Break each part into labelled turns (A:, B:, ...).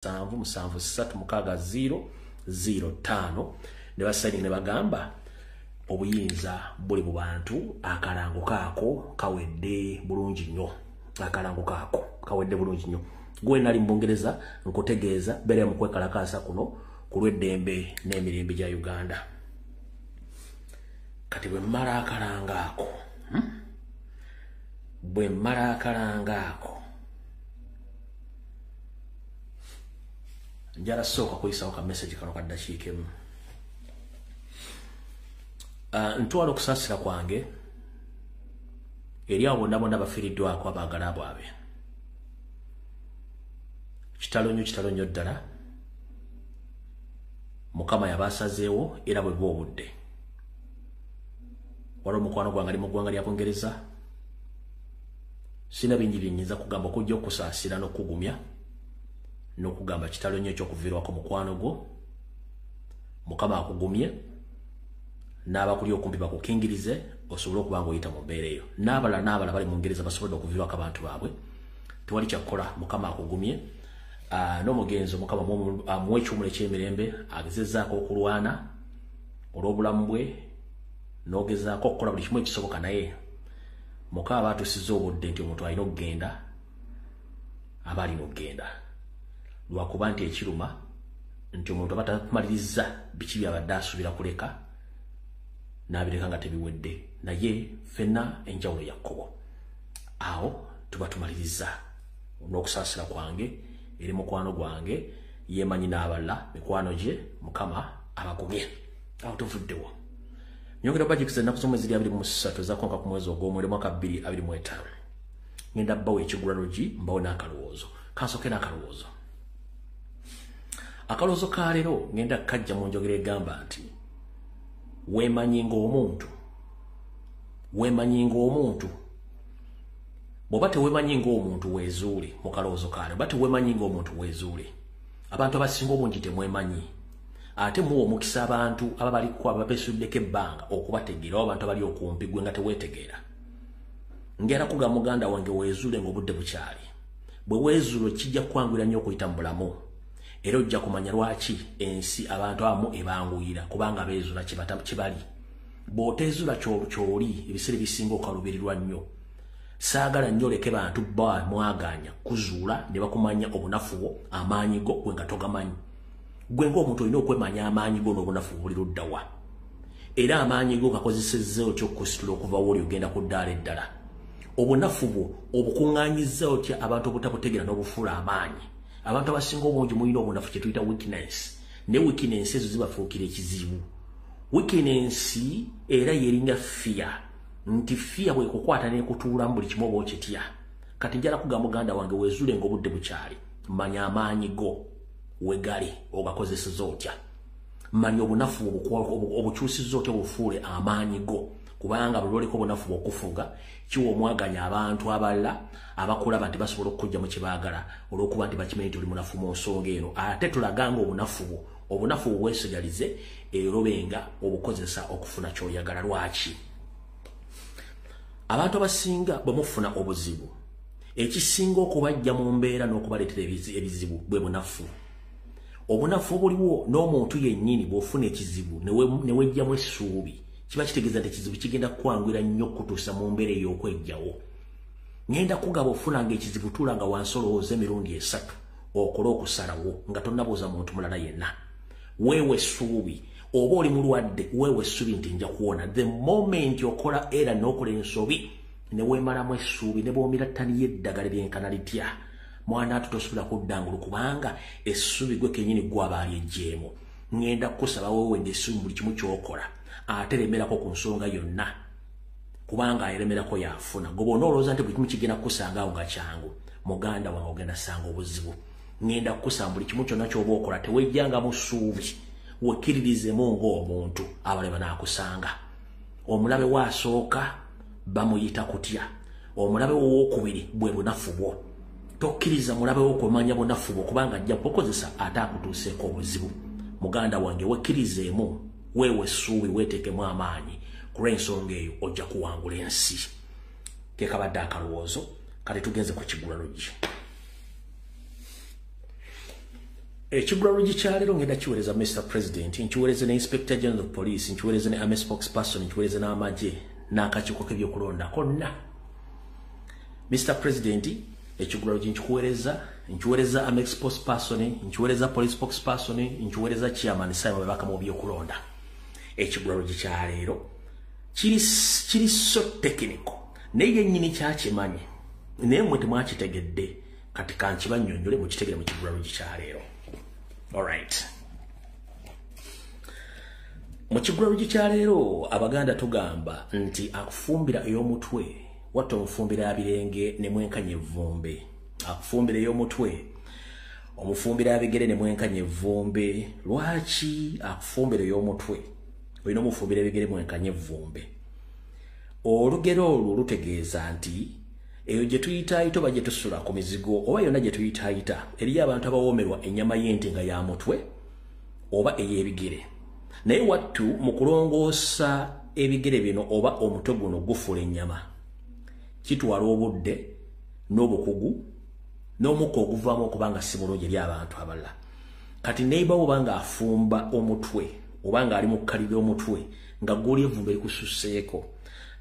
A: 7 7 3 6 0 0 5 ne basayininga ne bagamba obuyinza buli mu bantu. Akalango kaako kawedde bulungi nnyo, akalango kaako kawedde bulungi nnyo. Gwe nali mu Bungereza nkutegeeza beera mu kwekalakaasa kuno ku lw'eddembe n'emirembe gya Uganda. Kati bwe mmala akalango ako, bwe mmala akalango ako, njala sooka kuyisawo ka message kano ka ddakiika emu. Ntwala okusaasira kwange eri abo bonna bonna bafiiriddwako abaagala bwabwe. Kitalo nnyo, kitalo nnyo ddala. Mukama yabasazeewo era bwe bwa obudde. Waliwo omukwano gwange ali mu ggwanga lya Bungereza. Sina bingi bye nnyinza kugamba okujja okusaasira n'okugumya n'okugamba kitalo nnyo eky'okuviirwako mukwano gwo. Mukama akugumye n'abakuli okumpi bakukingirize osobole okuba ng'oyita mu mbeera eyo. N'abalala n'abalala bali mu Bungereza basobodde okuviirwako abantu baabwe. Tewali kyakukola, Mukama akugumye. N'omugenzi Mukama amuwe ekiwummulo eky'emirembe, agezezzaako okulwana olw'obulamu bwe n'ogezaako okukola buli kimu ekisoboka, naye Mukama aba atuusizza obudde nti omuntu alina okugenda, aba alina okugenda. Lwakuba nti ekiruma nti omuntu aba tamaliriza biki byabadde asuubira kuleka n'abireka nga tebiwedde, naye ffenna enjawulo ya kkobo. Awo tuba tumaliriza n'okusaasira kwange eri mukwano gwange yeemanyi n'abalala mikwano gye, Mukama abagumye. Awo tuvuddewo. Nyongera bajikiza ennaku z'omwezi 23 ezakonka ku mwezi ogw'omwenda mwaka 2025. Ngenda bbawo ekigulalogi, mbawo n'akalowoozo. Kansooke n'akalowoozo. Akalowoozo ka leero ngenda kajja mu njogera egamba nti weemanyi ng'omuntu, weemanyi ng'omuntu. Bw'oba teweemanyi ng'omuntu weezuule mu kalowoozo ka leero, oba teweemanyi ng'omuntu weezuule. Abantu abasinga obungi temwemanyi. Ate muwa omukisa abantu ababaliko ababeesuddeko ebbanga okubategeera, oba abantu abali okumpi gwe nga teweetegeera. Ngera kugamba muganda wange weezuule ng'obudde bukyali. Bwe weezuula kijja kukwanguyira nnyo okuyita mu bulamu. Era ojja kumanya lwaki ensi abantu abamu ebanguyira, kubanga beezuula kye bali. Bw'oteezuula ky'oli, ebiseera ebisinga okaluubirirwa nnyo. Saagala nnyo oleke bantu ba mwagaanya kuzuula ne bakumanya obunafu bwo, amaanyi go gwe nga togamanyi. Gwe ng'omuntu olina okwemanya amaanyi go n'obunafu buli ludda wa. Era amaanyi go gakozesezza otya okusitula okuva w'oli ogenda ku ddaala eddala. Obunafu bwo obukuŋŋaanyizza otya abantu obutabutegeera n'obufuula amaanyi. Abantu abasinga obungi mulina obunafu kye tuyita weakness, ne weakness ezo zibafuukira ekizibu. Weakness era yeringa fear, nti fear bw'ekukwata n'ekutuulamu buli kimu oba okitya. Kati njala kugamba muganda wange weezuule ng'obudde bukyali. Manya amaanyi go wegali ogakozesezza otya. Manya obunafu obukyusizza otya obufuule amaanyi go, kubanga buli lw'oleka obunafu bw'okufuga kiwa omwaganya abantu abalala abakulaba nti basobola okukujja mu kye baagala olw'okuba nti bakimanyi nti oli munafu mu nsonga eno. Ate tulaganga obunafu bwo, obunafu bwo bwesigalize era obenga obukozesa okufuna ky'oyagala. Lwaki? Abantu abasinga bwe mufuna obuzibu, ekisinga okubajja mu mbeera n'okubaleetera ebizibu bwe bunafu. Obunafu obuliwo n'omuntu yennyini bw'ofuna ekizibu ne wejjamu essuubi, kiba kitegeeza nti ekizibu kigenda kukwanguyira nnyo okutuusa mu mbeera ey'okwejjawo. Ngenda kugaba ofunanga ekizibu, tuula nga wansi olowooza emirundi 3 okole okusalawo nga tonnabuuza muntu mulala yenna. Weewe essuubi, oba oli mulwadde weewe essuubi nti nja kuwona. The moment okola era n'okola ensobi ne weemalamu essuubi, ne bw'omira ttani y'eddagala eryenkana litya, mwana ate tosobola kudda ngulu kubanga essuubi gwe kennyini gw'aba alyeggyemu. Ngenda kukusaba weewenga essuubi buli kimu ky'okola, ate lemerako ku nsonga yonna, kubanga ayeremerako yafuna. Gwe bw'onoolowooza nti buli kimu kigenda kukusanga awo nga kyangu, muganda wange ogenda ssanga obuzibu. Ngenda kukusaba buli kimu kyonna ky'oba okola tewejjangamu ssuubi, wekkiririzemu ng'omuntu, abalala banaakusanga. Omulabe we asooka bamuyita kutya, omulabe owookubiri bwe bunafu bwo. Tokkiriza mulabe wo kumanya bunafu bwo, kubanga ajja kukukozesa ate akutuuseeko obuzibu. Muganda wange wekkirizeemu, weewe essuubi, weeteekemu amaanyi, ku lw'ensonga eyo ojja kuwangula ensi. Ke kabadde akalowoozo. Kati tugenze ku kigulalogi. Ekigulalogi kya leero ngenda kiweereza Mr. President, nkiweereze ne Inspector General of Police, nkiweereze ne Army Spokesperson, nkiweereze n'amagye n'akakiiko k'ebyokulonda konna. Mr. President, ekigulalogi nkikuweereza, nkiweereza Army Spokesperson, nkiweereza Police Spokesperson, nkiweereza Chairman Simon Byabakama mu byokulonda. Ekigulalogi kya leero kiri so technical, naye yennyini kyakimanyi, naye mmwe temwakitegedde. Kati kankibannyonnyole mukitegere mu kigulalogi kya leero. Alright. Mu kigulalogi kya leero Abaganda tugamba nti akufumbira ey'omutwe watta omufumbira abirenge ne mwenkanya evvumbe. Akufumbira ey'omutwe omufumbira abigere ne mwenkanya evvumbe. Lwaki akufumbira ey'omutwe olina omufumbira ebigere mwenkanya evvumbe? Olugero olwo lutegeeza nti eyo gye tuyitaayita oba gye tusula ku mizigo oba yonna gye tuyitaayita eriyo abantu abawoomerwa ennyama y'ente nga ya mutwe oba ey'ebigere. Naye wattu mu kulongoosa ebigere bino oba omutwe guno gufuula ennyama kitwala obudde n'obukugu n'omukka oguvaamu okuba nga si mulungi eri abantu abalala. Kati neighbor oba ng'afumba omutwe oba ng'ali mu kkalira omutwe nga gw'oli evvumbe likususseeko,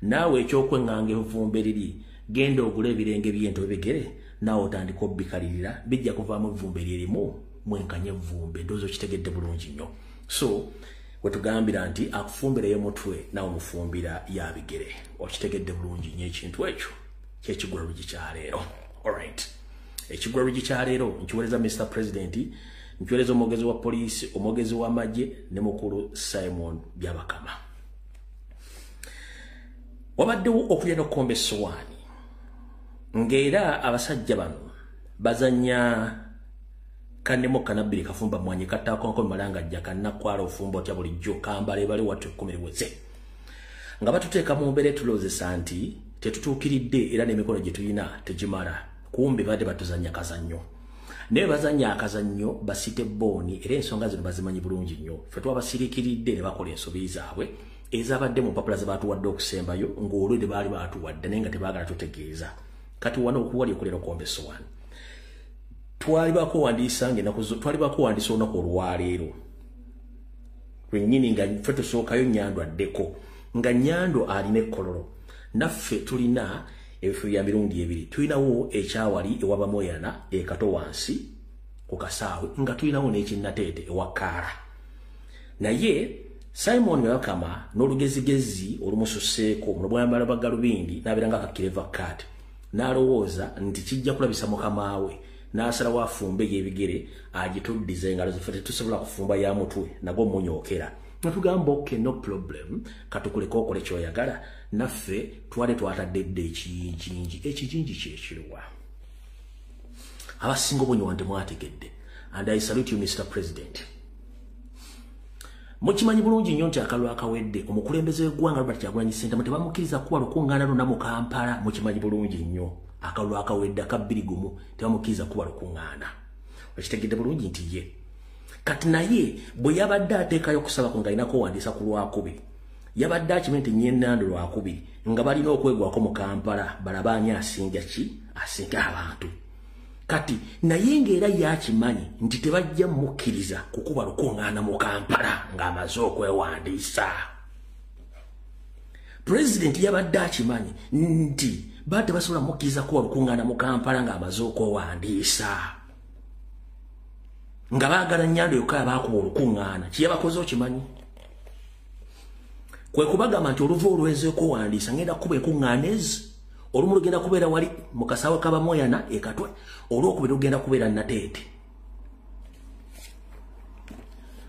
A: naawe ekyokweŋŋanga evvumbe liri genda ogule ebirenge by'ente ebigere naawe otandika obbikalirira, bijja kuvaamu evvumbe lyerimu mwenkanye evvumbe. Ndowooza okitegedde bulungi nnyo. So wetugambira nti akufumbira ey'omutwe naawe omufumbira ya bigere. Okitegedde bulungi nnyo ekintu ekyo kyekigulalogi kya leero. Alright. Ekigulalogi kya leero nkiweereza Mr. President, nkiweereza omwogezi wa poliisi, omwogezi w'amagye ne mukulu Simon Byabakama. Wabaddewo okulya n'okukomba essowaani ng'era abasajja bano bazannya kannemu kanabbiri kafumba mwanyi kattaako malanga ajja kannakwala ofumba otya bulijjo kambala ebale wattu 10 liweze, nga batuteeka mu mbeera etulowoozesa nti tetutuukiridde era n'emikono gye tulina tegimala. Kumbe badde batuzannya kazannyo, naye bazannya akazannyo basite booni, era ensonga zino bazimanyi bulungi nnyo. Ffe twabasiriikiridde ne bakola ensobi zaabwe ezabadde mu mpapula ze baatuwadde okusembayo ng'olwedde baali baatuwadde naye nga tebaagala tutegeeza. Kati wano okuwali okulera okomba essowaani twali bakuwandiisa olunaku olwaleero lwennyini nga ffe tusookayo Nyando addeko, nga Nyando alina ekkololo, naffe tulina ebifo bya mirundi ebiri. Tulinawo ekyawali ewa Bamoyana e Kato wansi ku kasaawe, nga tulinawo n'ekinnateete ewa Kaara. Naye Simon Byabakama n'olugezigezi olumususseeko n'obwambala bwa galubindi n'abeera nga kakireva kaati, n'alowooza nti kijja kulabisa mukama we, n'asalawo afumbe ey'ebigere agituddize engalo zaffe tetusobola kufumba ya mutwe nagwo munyookera. Netugamba okay, no problem, katukuleke okole ky'oyagala, naffe twali twatadde dda ekiyinjinji. Ekijinji kyekiruwa? Abasinga obunyiwa nti mwategedde. And I salute you Mr. President. Mukimanyi bulungi nnyo nti akalulu akawedde omukulembeze w'eggwanga Robert Kyagulanyi Ssentamu tebamukkiriza kuba lukuŋŋaana lwonna mu Kampala. Mukimanyi bulungi nnyo akalulu akawedde aka 2 tebamukkiriza kuba lukuŋŋaana. Okitegedde bulungi nti ye kati naye bwe yabadde ateekayo okusaba kwe ng'alina kwewandiisa ku Lwakubiri, yabadde akimanyi nti Nnyennando Lwakubiri nga balina okwegwako mu Kampala balabe ani asinga ki asinga abantu. Kati naye ng'era yakimanyi nti tebajja mukkiriza kukuba lukuŋŋaana mu Kampala ng'amaze okwewandiisa. Pulezidenti yabadde akimanyi nti ba tebasobola mukkiriza kuba lukuŋŋaana mu Kampala ng'amaze okwewandiisa, nga baagala Nyando yokka abaakuba olukuŋŋaana. Kye yabakoze okimanyi kwe kubagamba nti oluva olweza okwewandiisa ngenda kukuba enkuŋŋaana ezi, olumu lugenda kubeera wali mu kasaawe k'Abamoyana e Katwe, olwokubiri lugenda kubeera Nateete.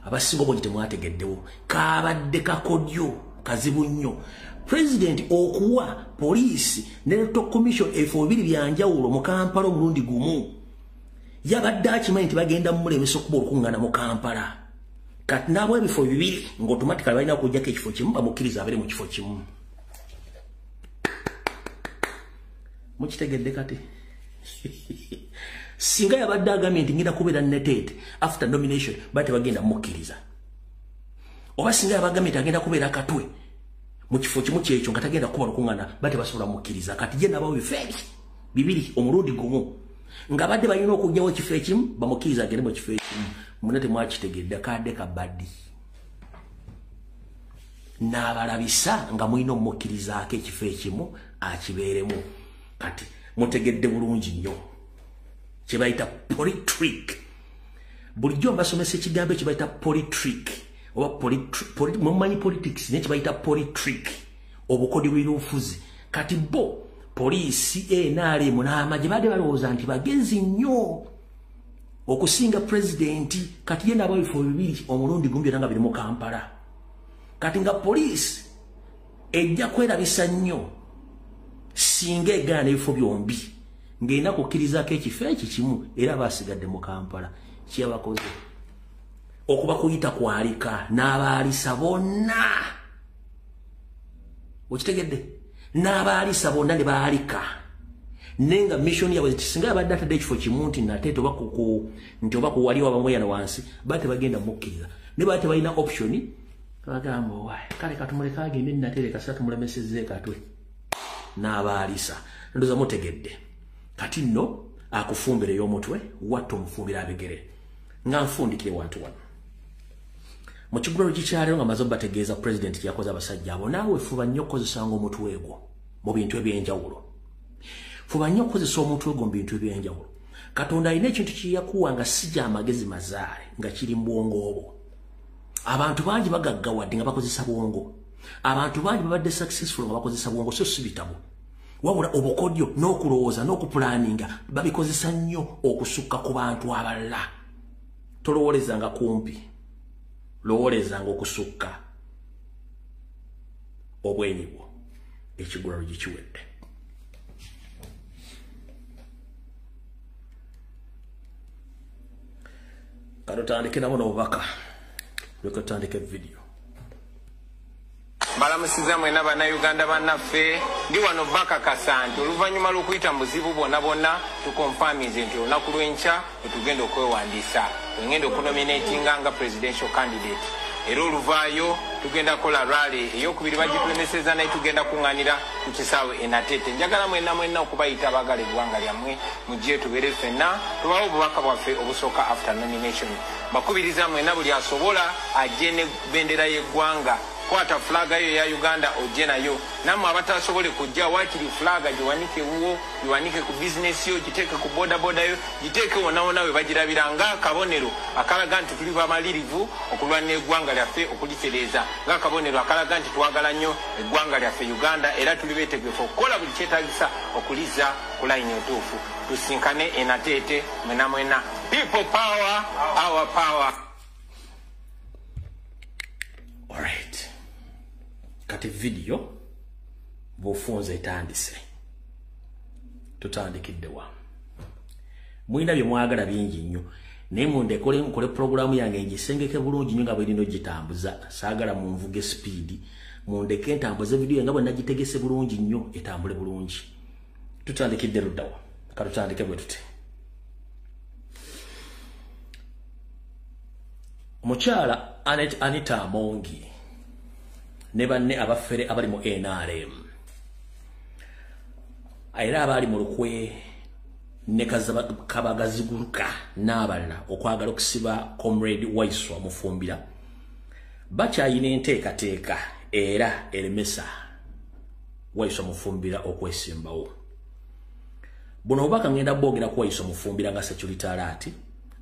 A: Abasinga obungi temwategeddewo, kabadde kakodyo kazibu nnyo Pulezidenti okuwa poliisi ne Electoral Commission ebifo bibiri bya njawulo mu Kampala omulundi gumu. Yabadde akimanyi nti bagenda mumulemesa okuba olukuŋŋaana mu Kampala. Kati n'abawa ebifo bibiri ng'automatically balina okuggyako ekifo kimu bamukkiriza abeere mu kifo kimu. Mukitegedde kati? Singa yabadde agambye nti ngenda kubeera Nateete after nomination, ba tebagenda mukkiriza. Oba singa yabagambye nti agenda kubeera Katwe mu kifo kimu kyekyo nga tagenda kuba lukuŋŋaana, ba tebasobola mukkiriza. Kati ye n'abawa ebifo ebyo bibiri omulundi gumu. Nga badde balina okugyawo ekifo ekimu, bamukkiriza agende mu kifo ekimu. Muna temwakitegedde, kadde kabaddi. N'abalabisa nga mulina omukkirizaako ekifo ekimu akibeeremu. Kati mutegedde bulungi nnyo kye bayita politrick. Bulijjo mbasomesa ekigambo kye bayita politrick oba mumanyi politics, naye kye bayita politrick, obukodyo bw'ebyobufuzi. Kati bo poliisi, NRM n'amagye badde balowooza nti bagezi nnyo okusinga pulezidenti. Kati ye n'aba ebifo bibiri omulundi gumu byonna nga biri mu Kampala. Kati nga poliisi ejja kwerabisa nnyo singa egaana ebifo byombi, ng'erina kukkirizaako ekifo ekyo kimu, era basigadde mu Kampala. Kyebakoze okuba kuyita kwalika n'abaalisa bonna. Okitegedde? N'abaalisa bonna ne baalika. Naye nga mission yaabwe singa yabadde atadde ekifo kimu nti nate nti oba kuwaliwo abamweyana wansi, ba tebagenda mukkiriza. Naye baba tebalina option, bagamba owaye kale katumuleke agende natere kasita tumulemesezza ekatwe. N'abaalisa. Ndowooza mutegedde. Kati nno akufumbira ey'omutwe, watta omufumbira abigere. Nga nfundikire wantu wano. Mu kigulalo kikyaleero nga maze obategeeza pulezidenti kye yakoze abasajja abo, naawe fuba nnyo okukozesanga omutwe gwo mu bintu eby'enjawulo. Fuba nnyo okukozesa omutwe gwo mu bintu eby'enjawulo. Katonda alina ekintu kye yakuwa nga si gy'amagezi mazaale, nga kiri mu bwongo obwo. Abantu bangi bagaggawadde nga bakozesa bwongo. Abantu bangi babadde successful nga bakozesa bwongo, so si bitabo. Wabula obukodyo n'okulowooza n'okupulaninga babikozesa nnyo okusukka ku bantu abalala. Tolowoolezanga kumpi, lowoolezanga okusukka obwenyi bwo. Ekigulalo gikiwedde. Katutandike nabo n'obubaka, leka tutandike vidiyo.
B: Balamusiza mwena bannayuganda bannaffe. Ndi wano bakakasa nti oluvannyuma lw'okuyita mu buzibu bwonna bwonna, tukonfamize nti olunaku lw'enkya wetugenda okwewandiisa, wengenda okunominatinga nga presidential candidate. Era oluvaayo tugenda kukola rally eyokubiri, bagitulemeseza, naye tugenda kuŋŋanira ku kisaawe enatete. Njagala mwenna mwenna okubayita abaagala eggwanga lyammwe, mujje tubeere ffenna, tubawe obubaka bwaffe obusooka after nomination. Bakubiriza mwenna, buli asobola ajje ne bendera y'eggwanga. Kwata fulaga yo eya Uganda ojje nayo. Nammwe abatasobole kujja, waakiri fulaga giwanike wuwo, giwanike ku bizinesi yo, giteeke ku bodaboda yo, giteeke wonna wonna we bagirabira ng'akabonero akalaga nti tuli bamalirivu okulwanira eggwanga lyaffe okulitereeza, ng'akabonero akalaga nti twagala nnyo eggwanga lyaffe Uganda, era tuli beetegefu okukola buli kyetaagisa okulizza ku layini entuufu. Tusinkane enateete mwena mwena. People power, our power.
A: Alright. Kati vidiyo bw'ofunza etandise. Tutandikidde wa? Mulina bye mwagala bingi nnyo, naye mundekole nkole pulogulaamu yange ngisengeke bulungi nnyo nga bwe nina ogitambuza. Saagala munvuge speed, mundeke ntambuze vidiyo nga bwe nagitegese bulungi nnyo, etambule bulungi. Tutandikidde luddawa? Katutandike bwe tuti. Omukyala Anita Amongi ne banne abafere abali mu NRM, era abaali mu lukwe ne Kabagaziguruka n'abalala okwagala okusiba Comrade Waiswa Mufumbira, bakyayina enteekateeka era eremesa Waiswa Mufumbira okwesimbawo. Buno obubaka ngenda bwogera ku Waiswa Mufumbira nga security alert,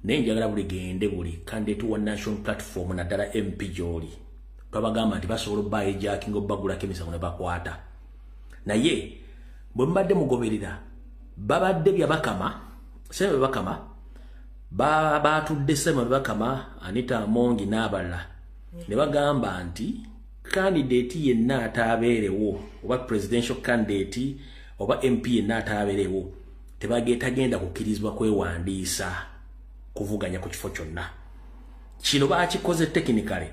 A: naye njagala buli gende buli candidate wa National Platform, naddala MP gy'oli. Twabagamba nti basobola obbaayo ejaakinga obbagulako emisango ne bakwata, naye bwe mubadde mugoberera babadde byabakama sebe bakama batudde Simon Bakama, Anita Amongi n'abalala ne bagamba nti candidate yenna ataabeerewo, oba presidential candidate oba MP yenna ataabeerewo, tebagenda kukkirizibwa kwewandiisa kuvuganya ku kifo kyonna. Kino bakikoze technically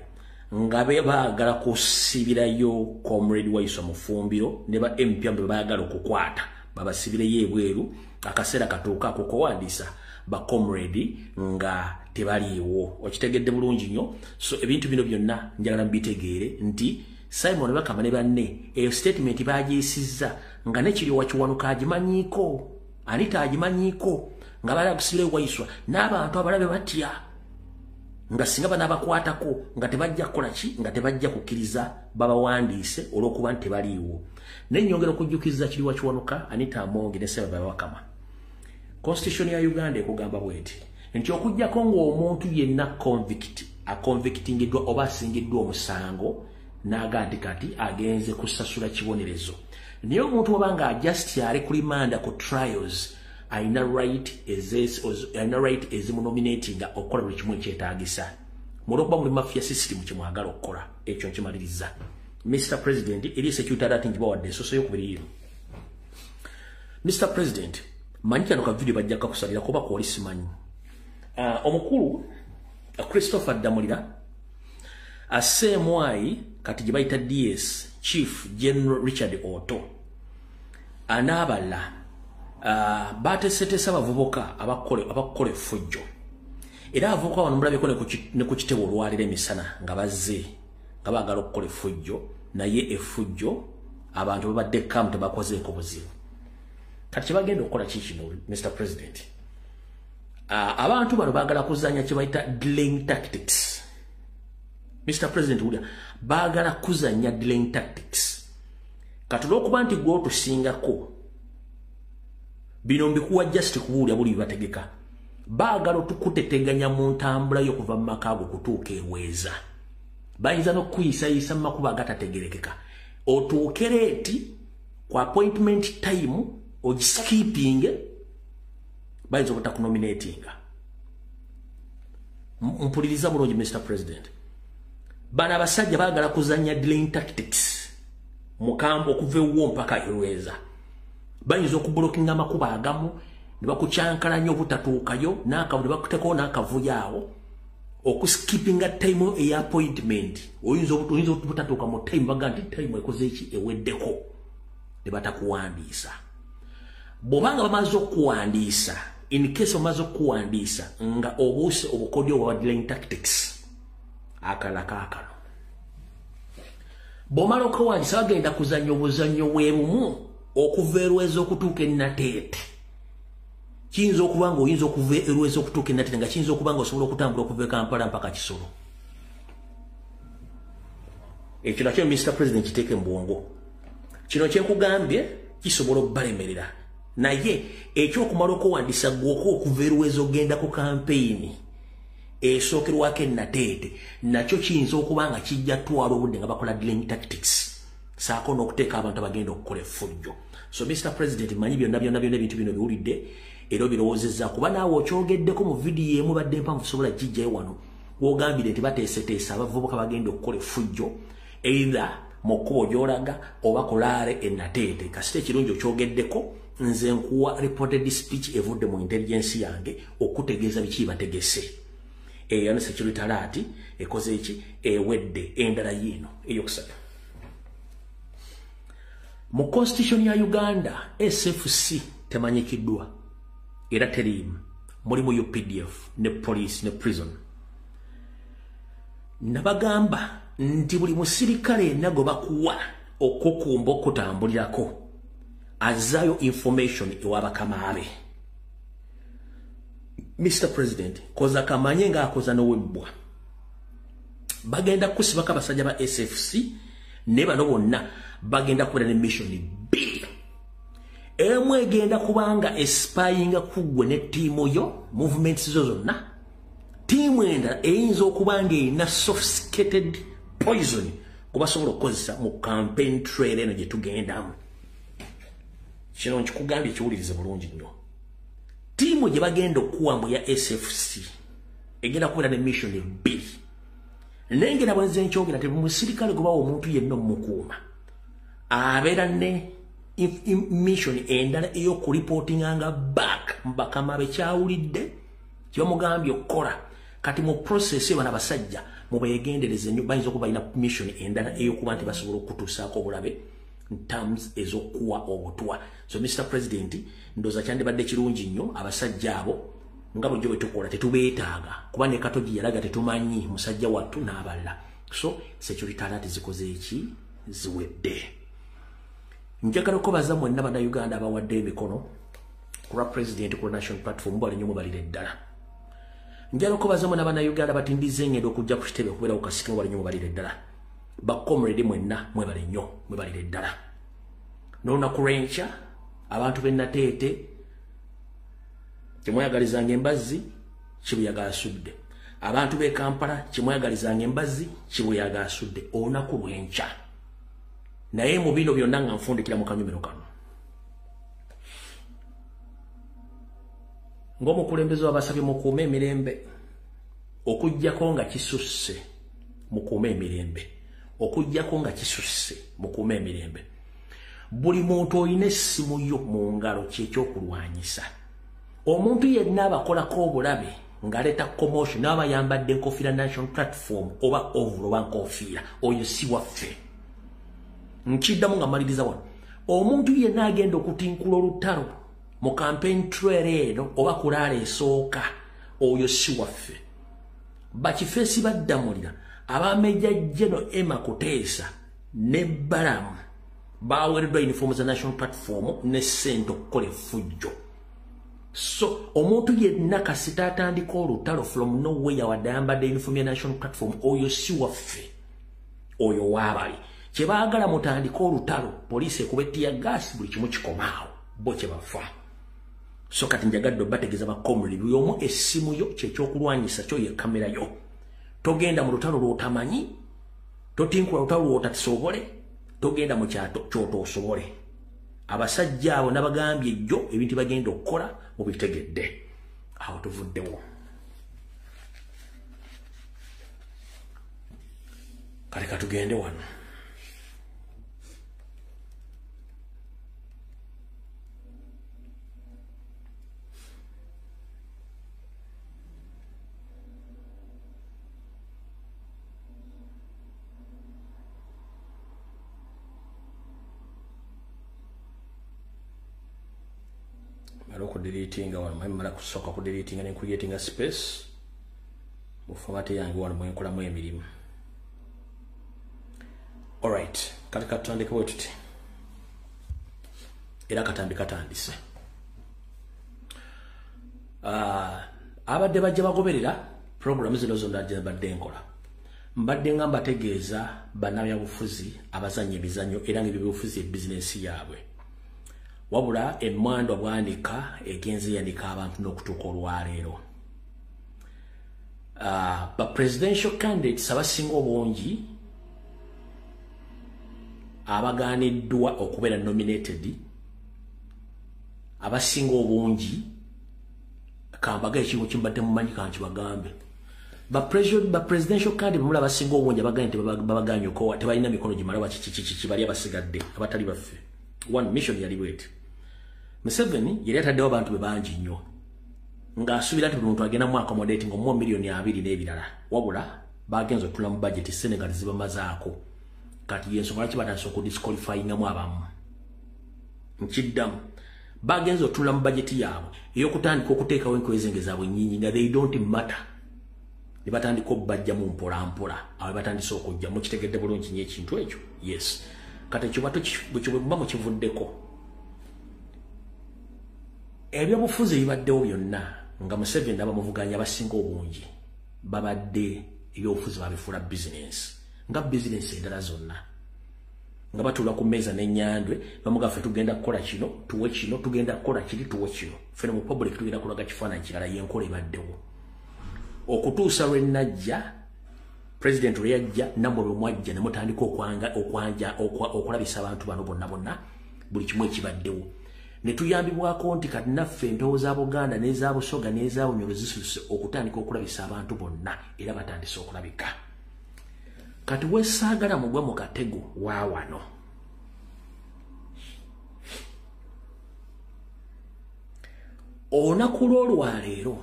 A: nga be baagala kusibirayo Comrade Waiswa Mufumbiro ne ba MP be baagala okukwata, babasibireyo ebweru akaseera katuuka akukowandiisa ba comrade nga tebaliiwo. Okitegedde bulungi nnyo. So ebintu bino byonna njagala mbitegeere nti Simon Bakama ne banne eyo statement bagiyisizza nga nekiri wakiwanuka agimanyiiko, Anita agimanyiiko. Nga bala kusibira Waiswa n'abantu abalabe batya nga singa banabakwatako nga tebajja kukola ki, nga tebajja kukkiriza babawandiise olw'okuba nti tebaliiwo. Nennyongera okujjukiza Kiriwa Kiwanuka, Anita Amongi ne Ssebaabakama. Constitution ya Uganda ekugamba bweti nti okuggyako ng'omuntu yenna convict aconvictingiddwa oba asingiddwa omusango n'aga nti kati agenze kusasula kibonerezo, naye omuntu oba nga just ali ku limanda ku trials alina right ezimunominatinga okukola buli kimu ekyetaagisa mulwokuba muli mafia system kyemwagala okukola. Ekyo nkimaliriza. Mr. President, eri security alert ngibawadde esoso yokubiri ino. Mr. President, manyi kano ka video bajja kakusalira kuba kwoli simanyi. Omukulu Christopher Damulira asemwayi kati gye bayita DS Chief General Richard Otto anaabala bateeseteese abavubuka abakola effujjo, era abavubuka bano mulabyeko ne ku kitebe olwaliro emisana nga bazze nga baagala okukola effujjo, naye effujjo abantu babadde kamu tebakozeeko buzibu. Kati kyebagenda okukola ki kino, Mr. President? Abantu bano baagala kuzannya kye bayita delaying tactics. Mr. President, wulira, baagala kuzannya delaying tactics. Kati olw'okuba nti gwe otusingako bino mbikuwa just kubuulya buli bibategeka, baagala otukuteteganya mu ntambula y'okuva mu maka ago okutuuka eweeza. Bayinza n'okukuyisayisa mu makubo agatategerekeka otuuke late ku appointment time, ogiskipping, bayinza obutakunominatinga. Mpuliriza bulungi, Mr. President, bano abasajja baagala kuzannya delaying tactics mukambo okuva ewuwo mpaka erweza. Bayinza okublockinga amakubo agamu ne bakukyankalanya obutatuukayo ne bakuteekawo n'akavuyo awo okuskippinga time eya appointment. Oyinza obutatuuka mu time, baga nti time ekoze eki, eweddeko, ne batakuwandiisa. Bw'obanga bamaze okuwandiisa, in case bamaze okuwandiisa nga obuuse obukodyo bwa delaying tactics, akalala kaakano, bw'omala okuwandiisa bagenda kuzannya obuzannyo bwe bumu okuva erweza okutuuka enateete. Kiyinza okuba nga oyinza okuva erweza okutuuka enateete, nga kiyinza okuba nga osobola okutambula okuva e Kampala mpaka Kisolo. Ekyo nakyo, Mr. President, kiteeke mu bwongo. Kino kyenkugambye kisobola obbalemerera, naye ekyokumala okuwandiisa gwoko okuva erweza ogenda ku kampeyini esookerwako enateete nakyo kiyinza okuba nga kijja twala obudde nga bakola delaying tactics, saako n'okuteeka abantu abagenda okukola effujjo. So Mr. President, manyi byonna byonna byonna ebintu bino biwulidde era obirowoozezza, kuba naawe okyogeddeko mu vidiyo emu badde mpanvu sobola gijjayo wano wogambire nti bateeseteese abavubuka bagenda okukola effujjo either mu kkubo gy'olaga oba kulaale enateete. Kasita ekirungi okyogeddeko, nze nkuwa reported speech evudde mu intelligence yange okutegeeza biki bategese. Eyo ne security alert ekoze eki, ewedde. Endala yiino eyokusatu. Mu constitution ya Uganda SFC temanyikiddwa era teriimu, mulimu UPDF ne police ne prison. Nabagamba nti buli musirikale yenna gwe bakuwa okukumba okutambulirako azaayo information ewabakama be. Mr. President, koza kamanye ng'akoza n'owebbwa, bagenda kusibako abasajja ba SFC ne bano bonna bagenda kubeera ne mission bbiri. Emu egenda kubanga espyinga ku ggwe ne ttiimu yo, movements zo zonna. Ttiimu endala eyinza okuba nga erina sophisticated poison kubasobola okukozesa mu campaign trail eno gye tugendamu. Kino nkikugambye, kiwulirize bulungi nnyo. Ttiimu gye bagenda okuwambu ya SFC egenda kubeera ne mission bbiri. Nengera bwenze nkyogera nti musirikale gwe bawa omuntu yenna omumukuuma abeera ne mission endala ey'okureportinganga back mu bakama be kyawulidde kyebamugambye okukola. Kati mu process bano abasajja mubeegendereze nnyo, bayinza okuba balina mission endala ey'okuba nti basobola okutuusaako obulabe in terms ez'okuwa obutwa. So Mr. President, ndowooza kyandibadde kirungi nnyo abasajja abo nga bulijjo bwe tukola tetubeetaaga, kuba ne Katogi yalaga tetumanyi musajja wattu n'abalala. So security alert zikoze eki, ziwedde. Njagala okubaza mwenna Bannayuganda abawadde emikono. Ku lwa president ku National Platform bali nnyo mubalire ddala. Njala okubazamu n'abannayuganda batindize engendo okujja ku kitebe okubeerawo kasike mubali nnyo mubalire ddala. Bakomrade mwenna mwebale nnyo mwebalire ddala. N'olunaku lw'enkya abantu b'e Nateete temweyagalizanga embazzi kibuyaga asudde. Abantu b'e Kampala kimweyagalizanga embazzi kibuyaga asudde olunaku lw'enkya. Naye mu bino byonna nga nfundikira mu kanyumiro kano. Ng'omukulembeze wabasabye mukuume emirembe, okuggyako nga kisusse mukuume emirembe, okuggyako nga kisusse mukuume emirembe. Buli muntu olina essimu yo mu ngalo kyekyokulwanyisa. Omuntu yenna abakolako obulabe ng'aleeta commotion n'aba yambadde enkofiira National Platform oba ovulo oba nkofiira, oyo si waffe. Nkiddamu nga mmaliriza wano. Omuntu yenna agenda okutinkula olutalo mu campaign trail eno oba kulaala esooka, oyo si waffe. Bakifeesi baddamulira abameja General Emma Kuteesa ne Balamu baweereddwa uniform za National Platform ne ssente okukola effujjo. So omuntu yenna kasita atandika olutalo from nowhere wadde ayambadde uniform ya National Platform, oyo si waffe, oyo waabali. Kye baagala mutandike olutalo, poliisi ekuba tear gas, buli kimu kikomaawo, bo kye bafa. So kati njagadde obategeeza bakomrade, buli omu essimu yo kyekyokulwanyisa kyo ye kamera yo. Togenda mu lutalo lw'otamanyi, totinkula lutalo lw'otasobole, togenda mu ky'otoosobole. Abasajja abo nabagambye ejjo ebintu bagenda okukola mubitegedde. Awo tuvuddewo. Kale katugende wano. Okudeletinga wano mala kusooka kudeletinga ne creating space mu format yange wano mwenkolamu emirimu. Alright, kati katutandike bwe tuti era katambi katandise. Abadde bajja bagoberera program zino zonna gye mbadde nkola. Mbadde nga mbategeeza bannabyabufuzi abazannya emizannyo era ng'ebyobufuzi ebizinensi yaabwe. Wabula emmwando bwanika egenze yandika abantu n'okutuuka olwaleero. Ba presidential candidates abasinga obungi abagaaniddwa okubeera nominated, abasinga obungi kambaga ekintu kimbadde mumanyi kankibagambe. Ba presidential candidate mula abasinga obungi abagaanye tebabagaanye okowa, tebalina mikono gimala bakikikiki bali abasigadde abatali baffe. One mission yali bweti. Museveni yali ataddewo abantu be bangi nnyo ng'asuubira nti buli muntu agenda mu accommodating omuwa 2 miliyoni n'ebirala. Wabula bagenze okutula mu budget Senegal zibamazaako. Kati y'ensonga lwaki batandise okudisqualifyingamu abamu. Nkiddamu, bagenze okutula mu budget yaabwe ey'okutandika okuteekawo enkwezenge zaabwe nnyingi nga they don't matter. Ne batandika obbajjamu mpola mpola. Awo batandise okujja. Mukitegedde bulungi nnyo ekintu ekyo? Yes. Kati ekyo bwe muba mukivuddeko, ebyobufuzi ebibaddewo byonna nga Museveni n'abamuvuganya abasinga obungi babadde ebyobufuzi babifuula bizinensi nga bizinensi endala zonna, nga batuula ku mmeeza n'ennyandwe bamuga ffe tugenda kukola kino tuwe kino, tugenda kukola kiri tuwe kino, ffe mu public tugenda kulaga kifaananyi kirala. Y'enkola ebaddewo okutuusa lwe najja president lwe yajja, nammwe lwe mwajja ne mutandika okwanja okulabisa abantu bano bonna bonna buli kimu ekibaddewo. Ne tuyambibwako nti kati naffe empewo za Buganda n'eza Busoga n'eza Bunyoro zisuse okutandika okulabisa abantu bonna, era batandise okulabika. Kati wesaagala mugwe mu katego wa wano. Olunaku lw'olwaleero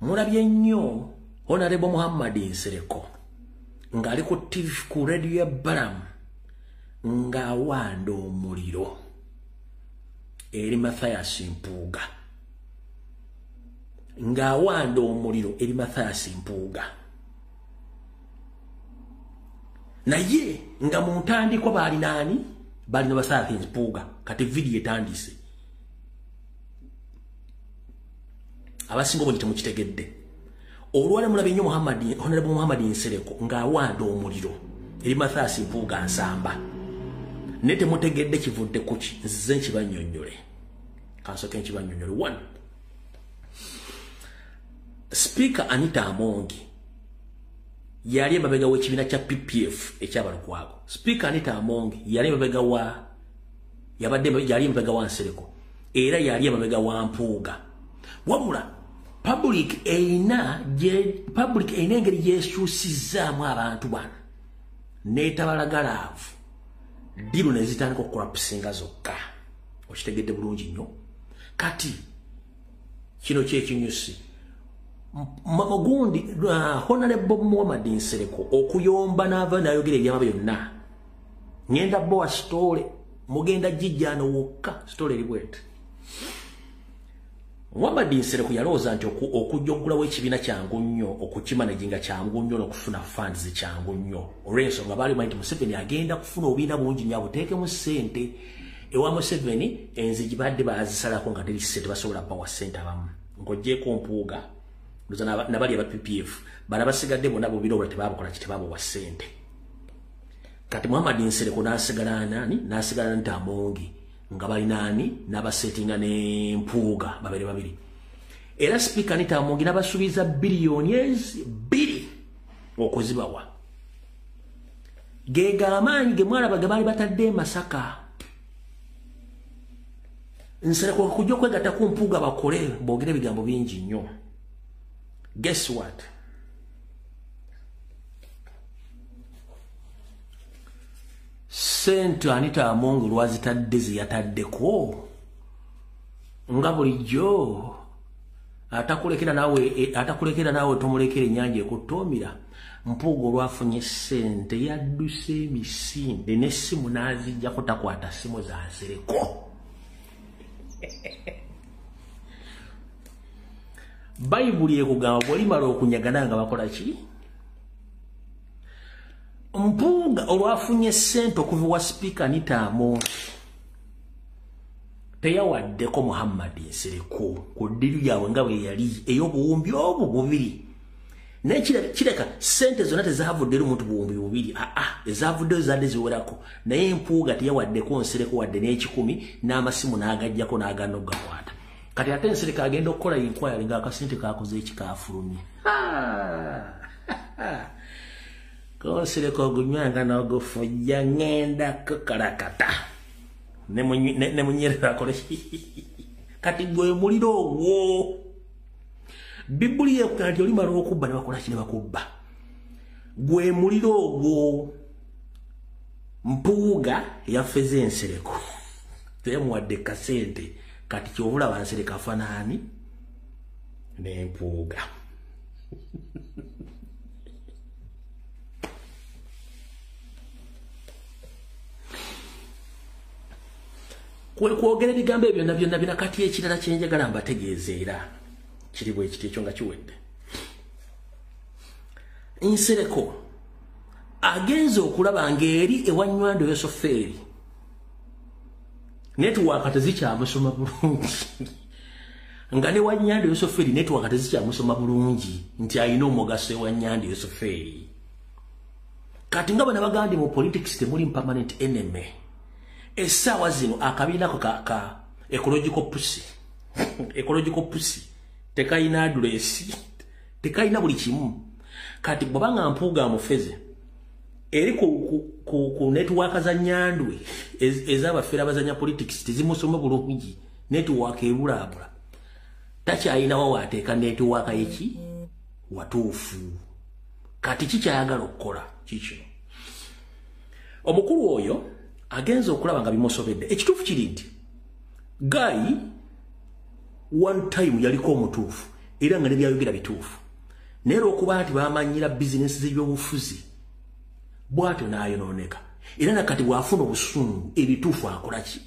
A: mulabye nnyo Honorable Muhammad Nsereko ng'ali ku TV ku radio ya Balaam ng'awanda omuliro eri Mathias Mpuuga, ng'awanda omuliro eri Mathias Mpuuga, naye nga mu ntandikwa baalina ani? Balina Mathias Mpuuga. Kati vidiyo etandise. Abasinga obungi temukitegedde. Olwale mulabye nnyo Honorable Muhammad Nsereko ng'awanda omuliro eri Mathias Mpuuga Nsamba. Naye temutegedde kivudde ku ki? Nzize nkibannyonnyole. Kansooke nkibannyonnyole. 1. Speaker Anita Among yali emabega w'ekibiina kya PPF ekyabalukwago. Speaker Anita Among yali emabega wa yali emabega wa Nsereko era yali emabega wa Mpuuga. Wabula public eina engeri gyekyusizaamu abantu bano n'etabalagalavu ddiru ne zitandika okukola zokka. Okitegedde bulungi nnyo. Kati kino kyekinyusi gundi Honorable Muhammad Nsereko okuyomba n'ava n'ayogera ebyama byonna. Ngenda bowa story mugenda jijjano wokka story eri bweti. Muhammad Nsereko yalowooza nti okujja okugulawo ekibiina kyangu nnyo, okukimanaginga kyangu nnyo n'okufuna funds kyangu nnyo. Olw'ensonga baali bamanyi nti Museveni agenda kufuna obubiina bungi nnyo abuteekemu ssente. Ewa Museveni enzigi badde baazisalako nga teri ssente basobola bawa ssente abamu. Ng'oggyeeko Mpuuga nabali aba PPF bano abasigadde bonna bobira obula tebabukola ki, tebabuwa ssente. Kati Muhammad Nsereko n'asigala nani? N'asigala nti Amongi nga balina ani n'abasetinga ne Mpuuga babiri babiri. Era Speaker Anita Amongi n'abasuubiza biliyoni 2 okuzibawa. Gega amaanyi ge mwalaba ge baali batadde e Masaka. Nsereko kujja okwegatta ku Mpuuga bakole boogere ebigambo bingi nnyo. Guess what? Sente Anita Among lwazitadde zeyataddeko nga bulijjo atakulekera naawe tomulekera ennyanja ekutoomira. Mpuuga olwafunye ssente yadduse emisinde n'essimu n'aziggyako takwata ssimu za Nsereko. Bayibuli ekugamba bw'olimala okunyagana nga bakola ki? Mpuuga olwafunye ssente okuva wa Speaker Anita Among teyawaddeko Muhammad Nsereko ku ddiru yaabwe nga bwe yali ey'obuwumbi obwo bubiri. Naye kireka ssente zonna tezaavuddeyo omuntu buwumbi bubiri, ezaavuddeyo zaadde ziwerako. Naye Mpuuga teyawaddeko Nsereko wadde n'ekikumi n'amasimu n'agaggyako n'agaana okugakwata. Kati ate Nsereko agenda okukola inquiry ng'akasente kaakoze ekikaafulumye. Nsereko ogunywanga n'ogufujja ngenda kukalakata ne munyerera akole. Kati gwe muliro ogwo. Bibuli ekugamba nti olimala okubba ne bakola ki ne bakubba. Gwe muliro ogwo. Mpuuga yafeze Nsereko teyamuwadde kasente. Kati ky'obulaba Nsereko afaanaani ne Mpuuga. Kwogera ebigambo ebyo byonna byonna bina. Kati ekirala kye njagala mbategeeza era kiri bwe kiti ekyo nga kiwedde. Nsereko agenze okulaba ng'eri ewa Nywando Yosoferi netiwaaka tezikyamusoma bulungi. Nga ne wa Nywando Yosoferi netiwaaka tezikyamusoma bulungi nti alina omugaso ewa Nywando Yosoferi. Kati nga bano bagambye mu politics temuli permanent enemy. Essaawa zino akabiina ako ka ecological pussy ecological pussy tekayina address, tekayina buli kimu. Kati bw'obanga Mpuuga amufeze eri ku network za Nyandwe ez'abafere abazanya politics tezimusoma bulungi, network ebulaabula. Takyalina wa waateeka network yeki watuufu. Kati kikyayagala okukola kikino. Omukulu oyo agenze okulaba nga bimusobedde. Ekituufu kiri nti Guy one time yaliko omutuufu era nga ne byayogera bituufu. Naye olw'okuba nti bamanyira bizinesi z'ebyobufuzi bw'atyo n'ayonooneka. Era nakati bw'afuna obusungu ebituufu akola ki?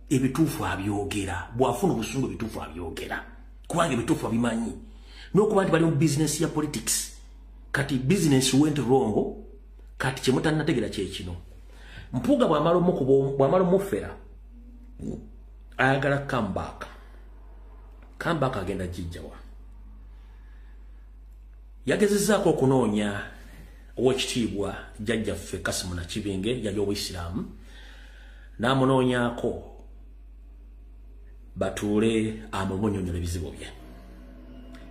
A: Ebituufu abyogera. Bw'afuna obusungu ebituufu abyogera. Kubanga ebituufu abimanyi. N'okuba nti bali mu bizinesi ya politics. Kati business went wrong. Kati kye mutannategeera kye kino. Mpuuga bw'amala omufera ayagala comeback. Comeback agenda gijjawa. Yagezezzaako okunoonya owekitiibwa jjajjaffe Kasimu Nakibinge yali Obuyisiraamu, n'amunoonyaako batuule amumunnyonnyola ebizibu bye.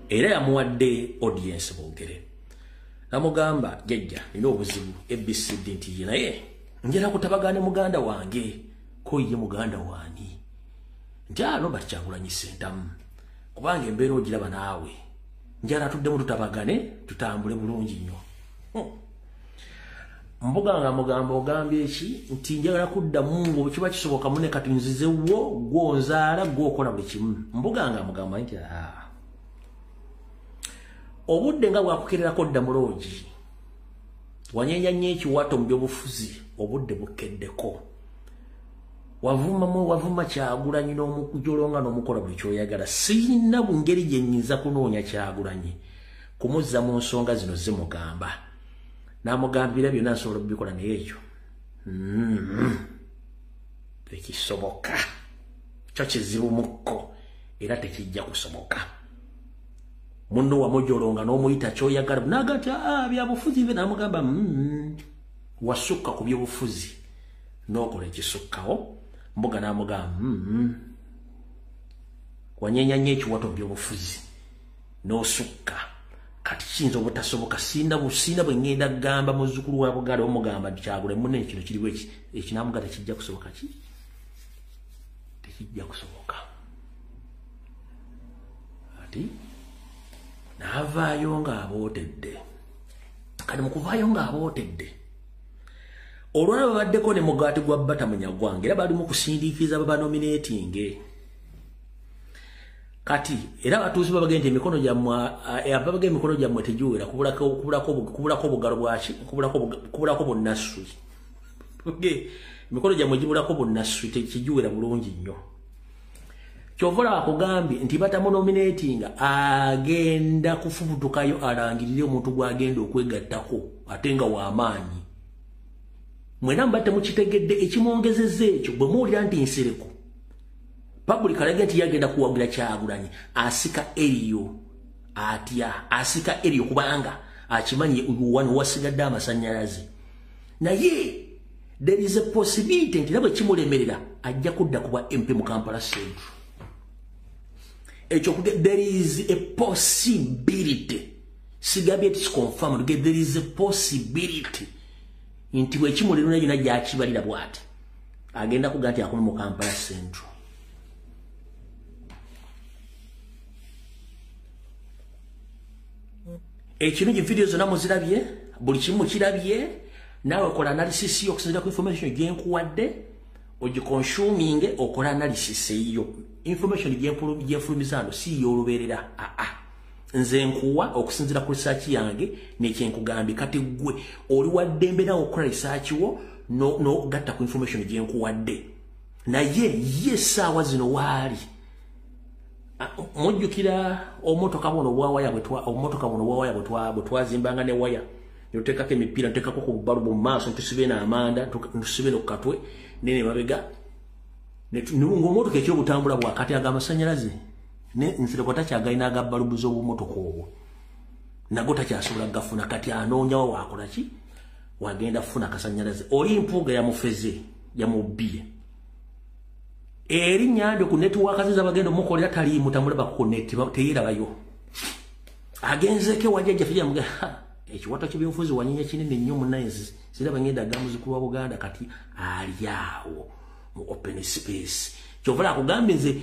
A: Era yamuwadde audience boogere. Namugamba, jjajja nina obuzibu ABCD nti ye naye njala kutabagane muganda wange, ko ye muganda waani? Nti Robert Kyagulanyi Ssentamu, kubanga embeera ogiraba naawe, njala tuddemu tutabagane tutambule bulungi nnyo. Mbuga nga mugamba ogambye ki nti njagala kuddamu ngo kiba kisoboka mune kati nzize wo gwonzaala gwokola buli kimu. Mbuga nga mugamba nti obudde nga bwakukererako dda mu loogi, wanyeenya nnyo ekiwato mu byobufuzi, obudde bukeddeko. Wavuma Kyagulanyi n'omukujolonga n'omukola buli ky'oyagala. Sirina ngeri gye nnyinza kunoonya Kyagulanyi kumuzza mu nsonga zino zimugamba. N'amugambira byonna nsobola okubikola naye ekyo tekisoboka. Kyo kizibu mukko era tekijja kusoboka. Munno wamujolonga n'omuyita ky'oyagala n'agamba nti byabufuzi bye, n'amugamba wasukka ku byobufuzi n'okola ekisukkawo. Mbuga n'amugamba wanyeenya nnyo ekiwato mu byobufuzi n'osukka, kati kiyinza obutasoboka. Sina bwe ŋŋenda kugamba muzzukulu wa Buganda omugamba nti Kyagulanyi munne kino kiriwo eki, n'amugamba tekijja kusoboka ki? Tekijja kusoboka. Ati n'avaayo ng'abootedde. Kati mu kuvaayo ng'abootedde, olwala babaddeko ne mugaati gwa Bata Munyagwange, era bali mu kusindiikiriza babanominatinge. Kati era abatuuze babagenda nti emikono gyammwe ababaga emikono gyammwe tegiwera, kubulako obugalo bwaki, kubulako bunnaswi. Emikono gyammwe gibulako bunnaswi, tekigiwera bulungi nnyo. Kyova olaba akugambye nti batamunominatinga agenda kufubutukayo alangirire omuntu gw'agenda okwegattako ate nga w'amaanyi. Mwena mba temukitegedde ekimwongezezza ekyo, bwe muwulira nti Nsereko public alaga nti yagenda kuwagira Kyagulanyi, asika eriyo atya, asika eriyo kubanga akimanyi wano wasigadde amasannyalaze. Naye there is a possibility nti nabwe kimulemerera ajja kudda kuba MP mu Kampala Central. Ekyo there is a possibility, sigambye it's confirmed, there is a possibility nti bwe kimulemerera yonna gy'akibalira bw'ati agenda kuga nti akome mu Kampala Central. Ekirungi video zonna muzirabye, buli kimu kirabye, naawe kola analysis yo okusinziira ku information gye nkuwadde, ogiconsuminge okola analysis eyo. Information gye nfulumiza wano si y'olubeerera, nze nkuwa okusinziira ku research yange n'ekyenkugambye. Kati ggwe oli wa ddembe naawe okukola research wo n'ogatta ku information gye nkuwadde. Naye ye essaawa zino waali mujjukira obumotoka buno obwawaya bwe twazimbanga ne waya, ne tuteekako emipiira, ntuteekako ku balubu mu maaso, ntusibe n'amanda, ntusibe no ku katwe nene mabega, ng'omotoka ekyobutambula bwakati aga amasannyalaze ne Nsereko takyagalina aga balubu z'obumotoka obwo, nago takyasobola gafuna. Kati anoonyawo waakola ki? Wagenda kufuna akasannyalaze. Oli Mpuuga yamufeze, yamubbiye erinnya ndyo ku network ze zabagenda omukolera taliimu, tamulaba ku net, teyerabayo. Agenzeko ewa jjajjaffe yamugamba ekiwato ky'ebyobufuzi wanyeenya kinene nnyo munnaye, siraba ngenda ga muzzukulu wa Buganda. Kati ali awo mu open space. Kyova akugambye nze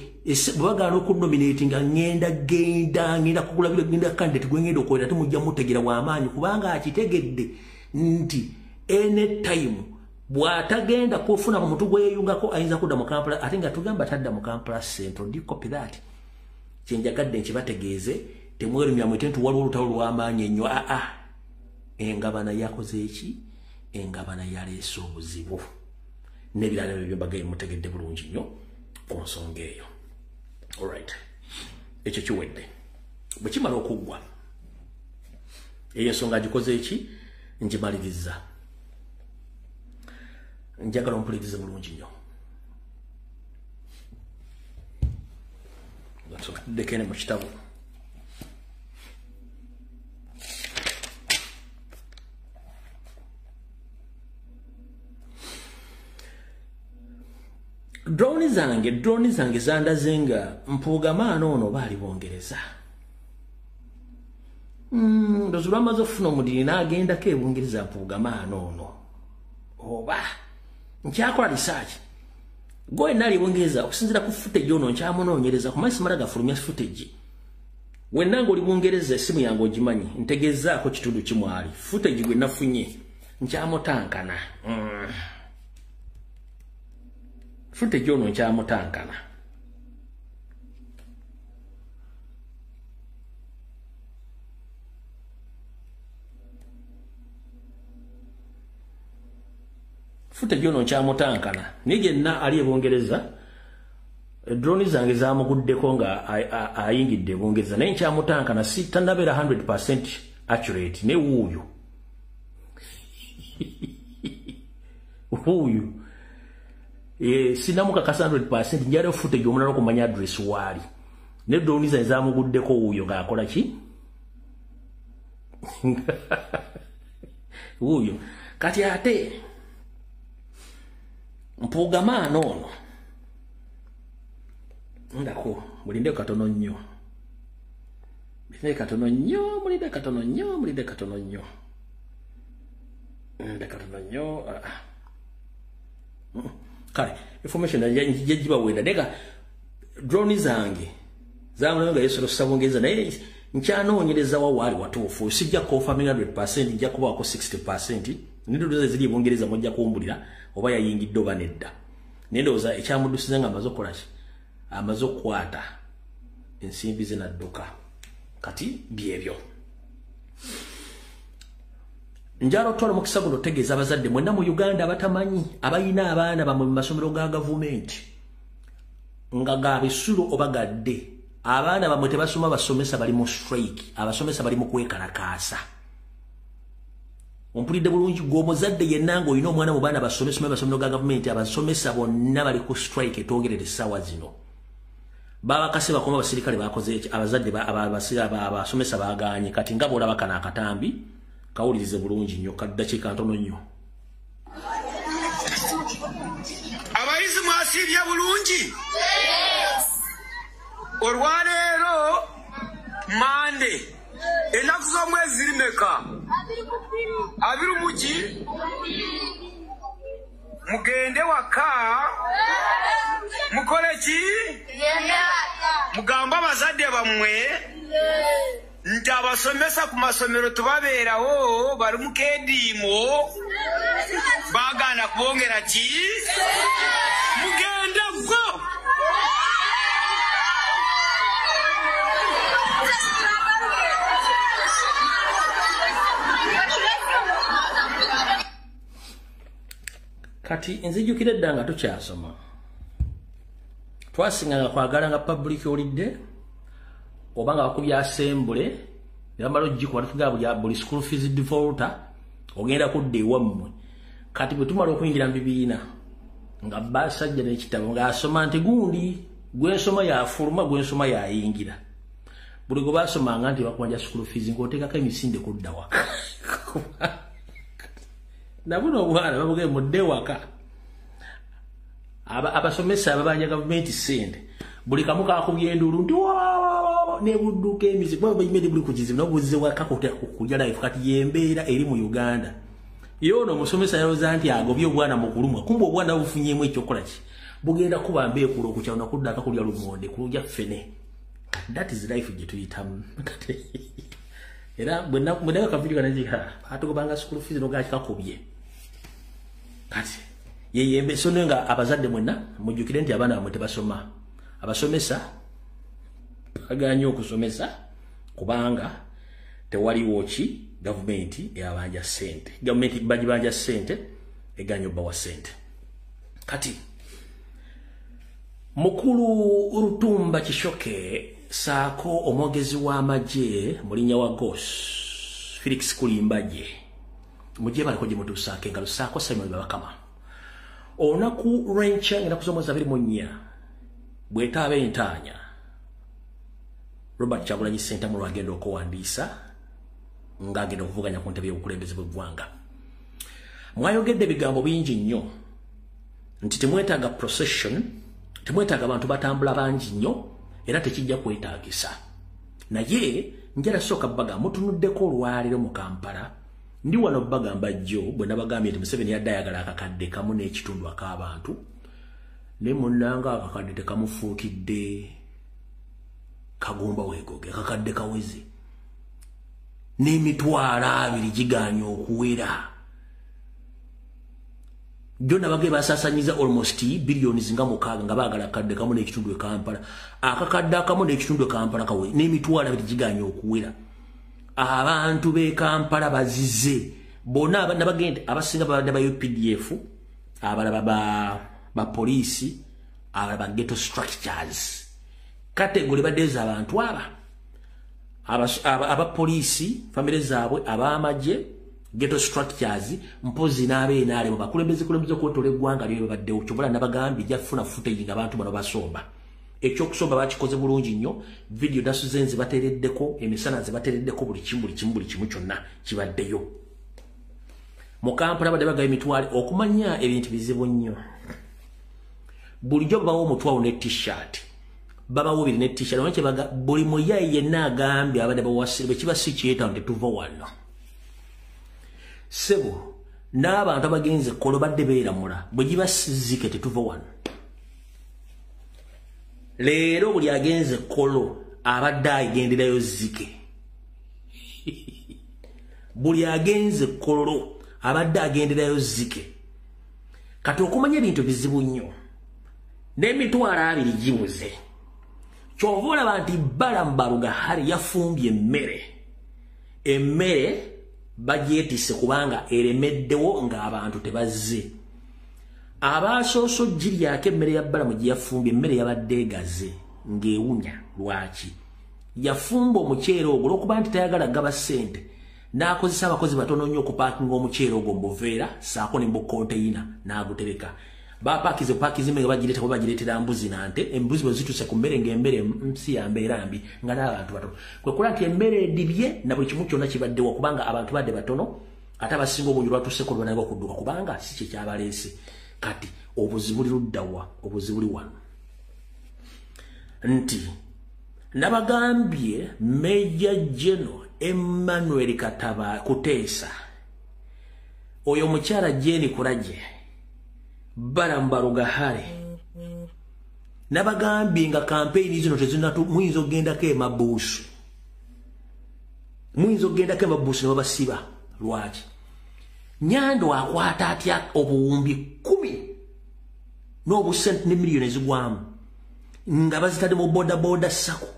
A: bwe bagaana okunominatinga ngenda genda kugula genda candidate gwe ngenda okukolera, temujja mutegeera w'amaanyi, kubanga akitegedde nti anytime bw'atagenda kufuna ku muntu gweyeyungako ayinza kudda mu Kampala, ate nga tugamba tadda mu Kampala Central. Do you copy that? Kyenjagadde nkibategeeze, temwerumya mwete nti waliwo olutalo lw'amaanyi ennyo. Engabana yakoze eki? Engabana yaleese obuzibu n'ebirala ebyo mbagaye mutegedde bulungi nnyo ku nsonga eyo. Alright, ekyo kiwedde. Bwe kimala okuggwa, eyo ensonga agikoze eki? Ngimaliriza. Njagala ompulirize bulungi nnyo. Tuddekene mu kitabo. Drone zange zandaze nga Mpuuga ono baali Bungereza. Ndozi lwamaze okufuna omudiri n'agendako e Bungereza Mpuuga ono. Oba nkyakola research. Gwe nali Bungereza okusinziira ku footage ono nkyamunoonyereza ku maaso mala gafulumya footage. Wenna ng'oli Bungereza essimu yange ogimanyi ntegeezaako kitundu kimwali footage gwe nafunye nkyamutankana. Footage ono nkyamutankana. Footage ono nkyamutankana. Naye yenna ali e Bungereza drone zange zamuguddeko nga ayingidde e Bungereza naye nkyamutankana si tannabeera 100% accurate ne wuuyo. Wuuyo. Sinamukakasa 100% njala footage omulala okumanya address waali. Ne drone zange zamuguddeko wuuyo ng'akola ki? Wuuyo. Kati ate Mpuuga ono ndako mulinde katono nnyo. Mulinde katono nnyo, mulinde katono nnyo, mulinde katono nnyo. Mulinde katono nnyo. Kale information yajiba wenda nega drone zange zamulanga yesolo sabongeza naye nkyanoonyereza wa waali watuufu sijja confirm 100% nja kubaako 60% ndowooza ziri Bungereza mujja kumbulira oba yayingidde oba nedda. Naye ndowooza ekyamuddusiza nga amaze okukola ki? Amaze okukwata ensimbi ze n'adduka. Kati byebyo. Njala otwala omukisa guno otegeeza abazadde mwenna mu Uganda abatamanyi abalina abaana bammwe mu masomero ga gavumenti nga ga bisulo oba gadde. Abaana bammwe tebasoma, basomesa bali mu strike, abasomesa bali mu kwekalakaasa. Ompulidde bulungi gwe omuzadde yenna ng'olina omwana mu baana basomesa mu masomero ga gavumenti, abasomesa bonna bali ku strike etwogerera essaawa zino. Babakase bakoma abasirikale bakoze abazadde abasomesa baagaanye. Kati nga bw'olaba kano akatambi kawulirize bulungi nnyo, kaddakiika ntono nnyo.
C: Abayizi mwasiibye bulungi? Olwaleero Mande, ennaku z'omwezi ziri meka? 22. Mugende waka mukole ki? Mugambe abazadde bammwe nti abasomesa ku masomero tubabeerawo bali mu keediimo baagaana kubongera ki? Mugende go!
A: Kati nzijukira edda nga tukyasoma twasinganga kwagala nga public holiday oba nga bakubya assembly ne bamala ogikuba tugamba buli school fees defaulter ogenda kudda ewammwe. Kati bwe tumala okuyingira mu bibiina nga basajja n'ekitabo ng'asoma nti gundi gwensoma yafuluma gwensoma yayingira. Buli gwe basomanga nti bakubanja school fees ng'oteekako emisinde kudda waka. Nabuno obwana babuge mudde waka. Abasomesa ababanja gavumenti ssente buli kamu kakubye enduulu nti nebudduka emizigo baba bayimedde buli ku kizibu n'obuzze waka kulya life. Kati y'embeera eri mu Uganda. Ye ono omusomesa yalowooza nti agobye obwana mu kulumwa, kumbe obwana bufunyeemu ekyokukola ki? Bugenda kuba mbeekulo ku kyalo nakudda akakulya lumonde kulya ffene. That is life gye tuyitamu. Era bwe ndaba akavidiyo kano nzika atugobanga school fees n'ogakikakubye. Kati yeyembe so nga abazadde mwenna mujjukire nti abaana bammwe tebasoma. Abasomesa bagaanye okusomesa kubanga tewaliwo ki gavumenti eyabanja ssente. Gavumenti bagibanja ssente egaanye obbawa ssente. Kati mukulu Rutumba Kishoke saako omwogezi w'amagye mulinnya wa Gos Felix Kulimbaje mujje baliko gye mutuusaako engalo saako Simon Babakama. Olunaku lw'enkya ennaku z'omwezi 24 bw'etaaba entaanya Robert Kyagulanyi Ssentamu lw'agenda okuwandiisa ng'agenda okuvuganya ku ntebe y'obukulembeze bw'eggwanga. Mwayogedde ebigambo bingi nnyo Nti temwetaaga procession, temwetaaga abantu batambula bangi nnyo, era tekijja kwetaagisa. Naye njala sooka baga mutunuddeko olwaleero mu Kampala. Ndi wano bagamba jjo bwe nabagambye nti Museveni yadde ayagala akakadde kamu n'ekitundu ak'abantu, ne munnanga akakadde tekamufuukidde kagumba weegoge, akakadde kaweze n'emitwalo 2 gigaanye okuwera. Jjo nabagambye basaasaanyiza almost billions nga 6 nga baagala akakadde kamu n'ekitundu e Kampala. Akakadde akamu n'ekitundu e Kampala kawe n'emitwalo 2 gigaanye okuwera. Abantu b'e Kampala bazize bonna, nabagende abasinga babadde ba UPDF, abalala ba poliisi, abalala ba ghetto structures. Category badde abantu aba abapoliisi, famire zaabwe, ab'amagye, ghetto structures, mpozi n'ab'NRM bakulembeze okwetoola eggwanga lyo babaddewo. Kyobula nabagambye jafuna footage ng'abantu bano basomba. Ekyokusomba bakikoze bulungi nnyo, video nasuze nze bateereddeko, emisana nze bateereddeko, buli kimu kyonna kibaddeyo. Mu Kampala badde bagaba emitwalo. Okumanya ebintu bizibu nnyo. Bulijjo babawo omutwalo ne t-shirt, babawo biri ne t-shirt. Omanyi kyebaga buli muyayi yenna agambye abadde bawasire bwe kiba si kyetaano tetuva wano. Ssebo n'abantu abagenze ekkolo badde beeramula, bwe giba sizike tetuva wano. Leero buli agenze ekkolo abadde agenderayo zike. Buli agenze ekkolo abadde agenderayo zike. Kati okumanya ebintu bizibu nnyo, n'emitwalo 2 gibuze. Kyova olaba nti Balaam Barugahare yafumbye emmere. Emmere bagyetisse kubanga eremeddewo ng'abantu tebazze. Abaasoose ogiryako emmere ya Balaam gye yafumbye, emmere yabadde egaze ng'ewunya. Lwaki? Yafumba omuceere ogwo olw'okuba nti tayagala gaba ssente, n'akozesa abakozi batono nnyo okupaakinga omuceere ogwo mu buveera ssaako ne mu konteyina n'agutereka. Bapaakize bupaakizi emmere bagireeta kuba bagireetera mbuzi na nte. Embuzi bwe zituuse ku mmere ng'emmere nsi ya mbeera mbi nga n'abantu batono. Kwe kulaba nti emmere edibye na buli kimu kyonna kibaddewo kubanga abantu badde batono, ate abasinga obungi lwatuuseko lwananga okudduka kubanga si kye kyabaleese. Kati obuzibu buli ludda wa? Obuzibu buli wano. Nti nabagambye Major General Emmanuel Kataba Kuteesa, oyo omukyala Jane Kuraje, Balaam Barugahare, nabagambye nga kampeyini zino tezinatu, muyinza okugendako emabuusu, muyinza okugendako emabuusu ne babasiba. Lwaki? Nyando akwata atya obuwumbi 10 n'obusente ne miliyoni ezigwamu nga bazitadde mu bodaboda sako,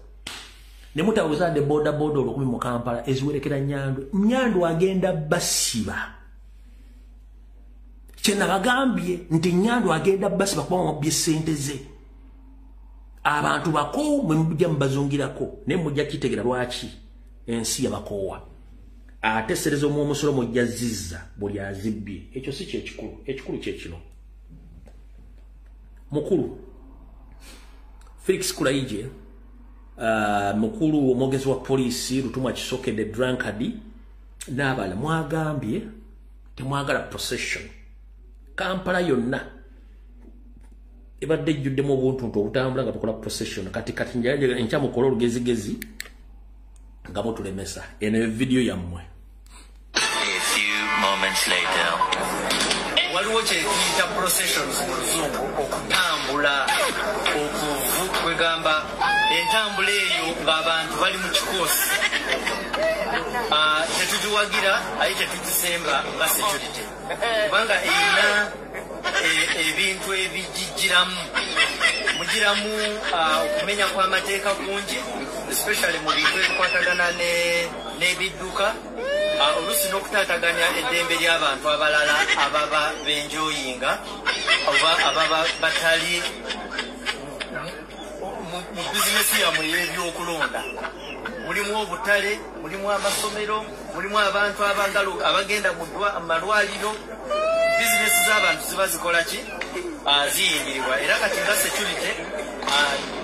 A: ne mutabuzadde bodaboda 10 mu Kampala eziwerekera Nyando. Nyando agenda basiba. Kye nabagambye nti Nyando agenda basiba kuba mubbye ssente ze. Abantu bakoowu mwe mujja mubazungirako, naye mujja kitegera lwaki ensi yabakoowa. Ate sereza omusolo mujja zizza buli azibbye. Ekyo si kyekikulu, ekikulu kye kino. Mukulu Felix Kulaije, mukulu omwogezi wa poliisi Lutumwa Kisoke the drunkard n'abalala, mwagambye temwagala procession. Kampala yonna ebadde ejjuddemu obuntuntu obutambula nga bukola procession. Kati enkya mukola olugezigezi nga mutulemesa. Eno evidiyo yammwe.
D: A few moments later.
E: Waliwo kye tuyita processions mu Luzungu, okutambula okuvu, kwegamba entambula eyo ng'abantu bali mu kikoosi. Tetugiwagira aye tetugisemba nga security, kubanga erina ebintu ebigijjiramu. Mugiramu okumenya kw'amateeka kungi, especially mu bintu ebikwatagana n'ebidduka, oluusi n'okutaataganya eddembe ly'abantu abalala ababa benjoyinga oba ababa batali mu bizinesi yammwe ey'ebyokulonda. Mulimu obutale, mulimu amasomero, mulimu abantu abagenda mu malwaliro. Bizinesi z'abantu ziba zikola ki? Ziyingirirwa. Era kati nga security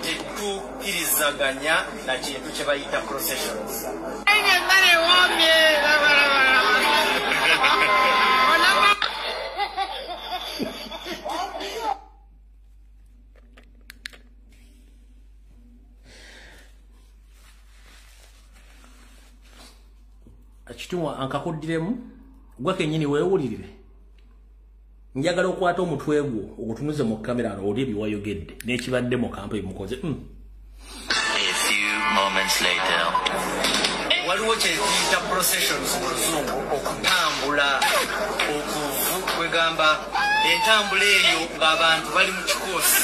E: tetukkirizaganya na kintu kye bayita processions.
A: Kitumwa ankakuddiremu gwa kennyini weewulirire. Njagala okwata omutwe gwo ogutunuze mu kamera oli ebiwayogedde n'ekibadde mu kampa ebimukoze.
D: A few moments later.
E: Waliwo kye tuyita processions mu Luzungu, okutambula okuvu, kwegamba entambula eyo ng'abantu bali mu kikoosi.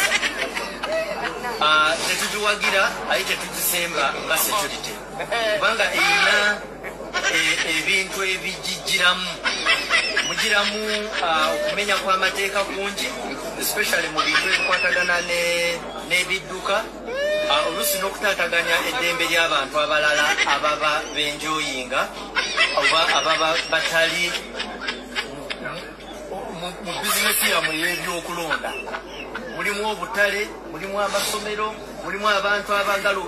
E: Tetugiwagira aye tetugisemba nga security, kubanga erina ebintu ebigijjiramu. Mugiramu okumenya kw'amateeka kungi, especially mu bintu ebikwatagana n'ebidduka, oluusi n'okutaataganya eddembe ly'abantu abalala ababa benjoyinga oba ababa batali mu bizinesi yammwe ey'ebyokulonda. Mulimu obutale, mulimu amasomero, mulimu abantu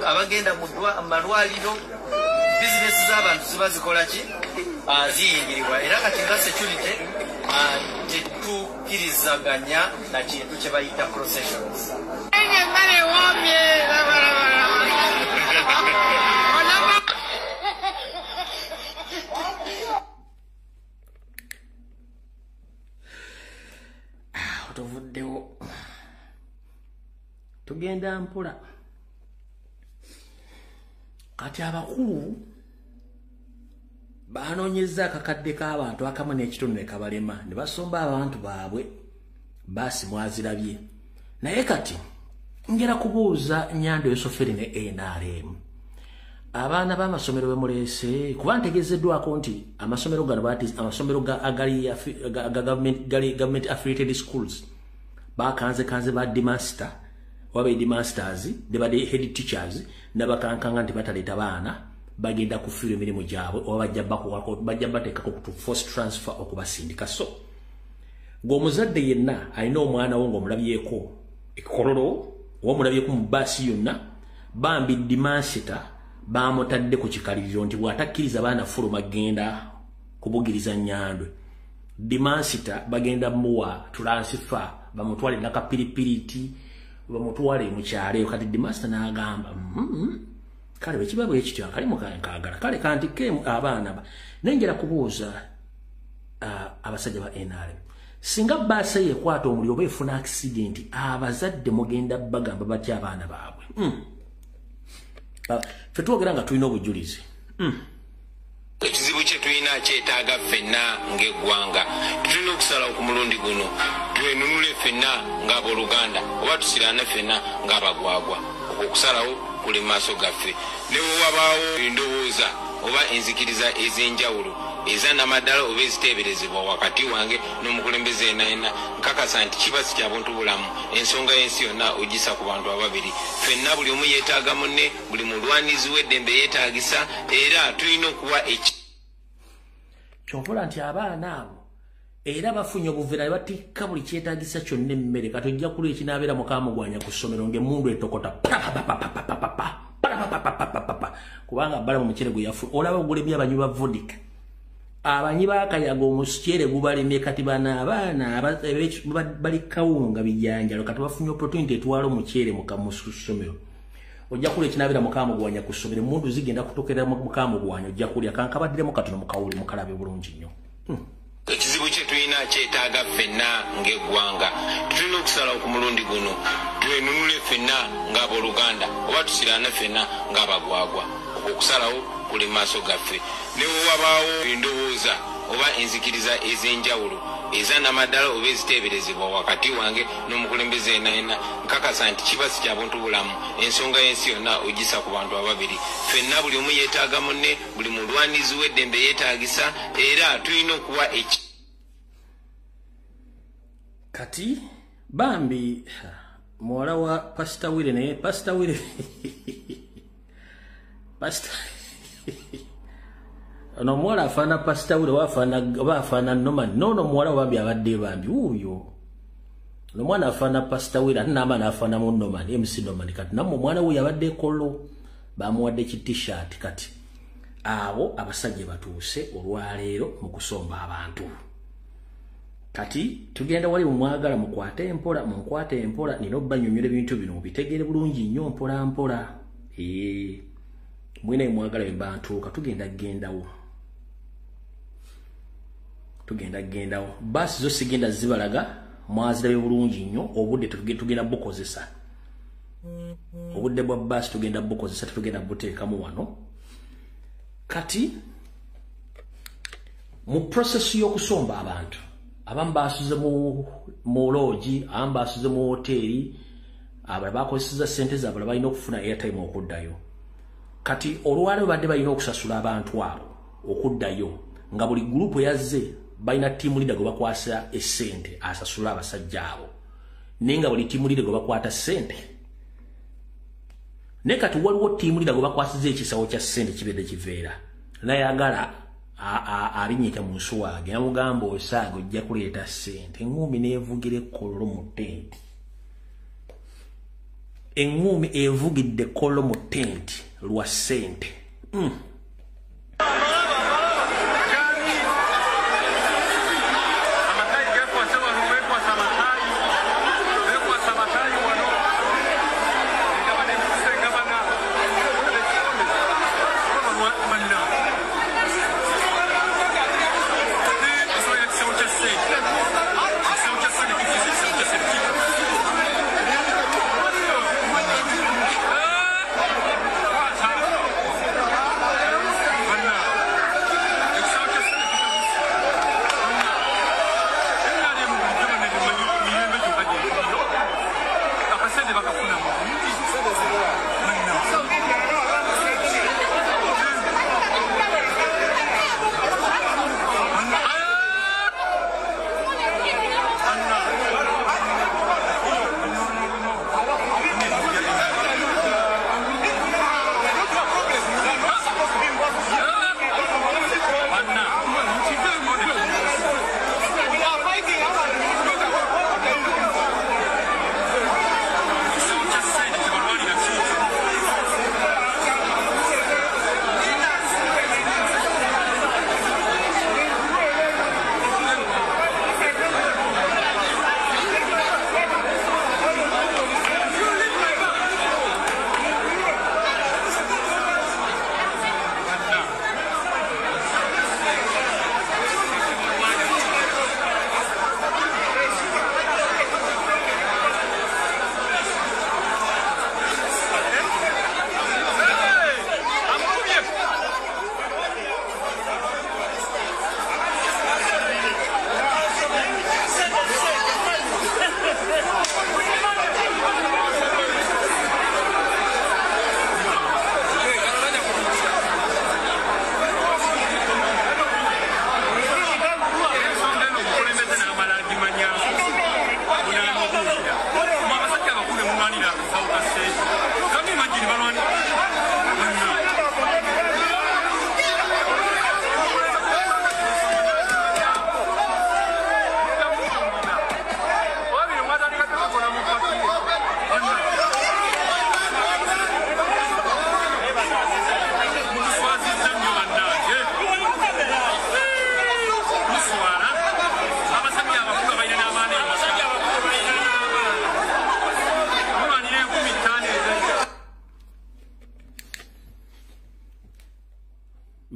E: abagenda mu malwaliro. Bizinesi z'abantu ziba zikola ki? Ziyingirirwa. Era kati nga security tetukkirizaganya na kintu kye bayita processions.
A: Tuvuddewo tugenda mpola. Kati abakulu banoonyezza akakadde k'abantu akamu n'ekitundu ne kabalema ne basomba abantu baabwe baasi mwazirabye. Naye kati ngera kubuuza Nyando Yosoferi ne NRM, abaana b'amasomero be muleese, kuba ntegeezeddwako nti amasomero gano amasomero agali government affiliated schools bakanzekanze ba headmaster oba headmasters ne ba head teachers n'abakankanga nti bataleeta baana bagenda kufiirwa emirimu gyabwe oba bajja bateekako ku force transfer okubasindika. So ng'omuzadde yenna alina omwana wo ng'omulabyeko ekkololo oba omulabyeko mu bbaasi yonna, bambi dimansita bamutadde ku kikaliriro nti bw'atakkiriza baana fuluma genda kubugiriza Nyandwe, dimansita bagenda muwa tulansifa bamutwale nakapiripiriti bamutwale mu kyalo eyo. Kati dimansita n'agamba kale bwe kiba bwe kityo akalimu kaagala kale kantike abaana ba. Naye njagala kubuuza abasajja ba NRM, singa bbaasi eyo ekwata omuliro oba efuna accident, abazadde mugenda bagamba batya abaana baabwe? Ffe twogera nga tulina obujulizi.
B: Ekizibu kye tulina kyetaaga ffenna ng'eggwanga. Tulina okusalawo ku mulundi guno twenunule ffenna ng'abooluganda oba tusiraane ffenna ng'abagwagwa. Okwo okusalawo kuli mu maaso gaffe. Ne bwe wabaawo endowooza oba enzikiriza ez'enjawulo ez'annamaddala oba eziteeberezebwa wakati wange n'omukulembeze yenna yenna, nkakasa nti kiba si kya buntu bulamu. Ensonga y'ensi yonna ogisa ku bantu ababiri. Ffenna buli omu yeetaaga munne, buli mulwanizi w'eddembe yeetaagisa, era tulina okuwa
A: Kyovula nti abaana abo era bafunye obuveera ne batikka buli kyetaagisa kyonna emmere. Kati ojja kulya ekinaabeera mukamugwanya ku ssomero ng'emmundu etokota kubanga bbala mu mucere gwe yafu. Olaba ogulemye abanywi ba vodka, abanyi b'akayaga omuceere gubalemye. Kati bano abaana bali kawunga bijanjalo, kati bafunye opportunity etwala omuceere mu ssomero. Ojja kulya ekinaabira mukamugwanya ku ssomero, emmundu zigenda kutokera mukamugwanya. Ojja kulya kankabaddiremu katono mukawuli mukalabe bulungi nnyo.
B: Ekizibu kye tulina kyetaaga ffenna ng'eggwanga. Tulina okusalawo ku mulundi guno twenunule ffenna ng'abooluganda oba tusiraane ffenna ng'abagwagwa. Okwo okusalawo kuli mu maaso gaffe. Ne bwe wabaawo endowooza oba enzikiriza ez'enjawulo ez'annamaddala oba eziteeberezebwa wakati wange n'omukulembeze yenna yenna, nkakasa nti kiba si kya buntu bulamu. Ensonga y'ensi yonna ogisa ku bantu ababiri. Ffenna buli omu yeetaaga munne, buli mulwanizi w'eddembe yeetaagisa, era tulina okuwa
A: Kati bambi muwala wa Pastor Wire, naye Pastor Wire Pastor ono omuwala afaana Pastor Wire oba afaana Norman. Noono omuwala bambi abadde bambi wuuyo ono omwana afaana Pastor Wire ate n'amaana afaanamu Norman, MC Norman. Kati nammwe omwana wuuyo abadde ekolo bamuwadde ki t-shirt. Kati abo abasajja batuuse olwaleero mu kusomba abantu. Kati tugenda wali mumwagala mukwate empola, munkwate empola, nina obbanyonnyola ebintu bino mubitegeere bulungi nnyo mpola mpola. Mwine mwagala bwe mba ntuuka tugenda gendawo. Tugenda gendawo. Basi zo sigenda zibalaga mwazirabe bulungi nnyo obudde tugenda bukozesa. Obudde bwa basi tugenda bukozesa, tugenda buteekamu wano. Kati mu process y'okusomba abantu abamu basuze mu lodge, abamu basuze mu hoteli, abalala bakozesa ssente zaabwe balina okufuna airtime okuddayo. Kati olwaleero badde balina okusasula abantu abo okuddayo nga buli group yazze balina team leader gwe bakwasa essente asasula abasajja abo, naye nga buli team leader gwe bakwata ssente, naye kati waliwo team leader gwe bakwasiza ekisawo kya ssente kibedde kiveera nayagala alinnyika mu nsuwa ge yamugamba osaaga ojja kuleeta ssente. Eŋŋumi n'evugira ekkololo mu tenti, eŋŋumi evugidde ekkololo mu tenti lwa ssente.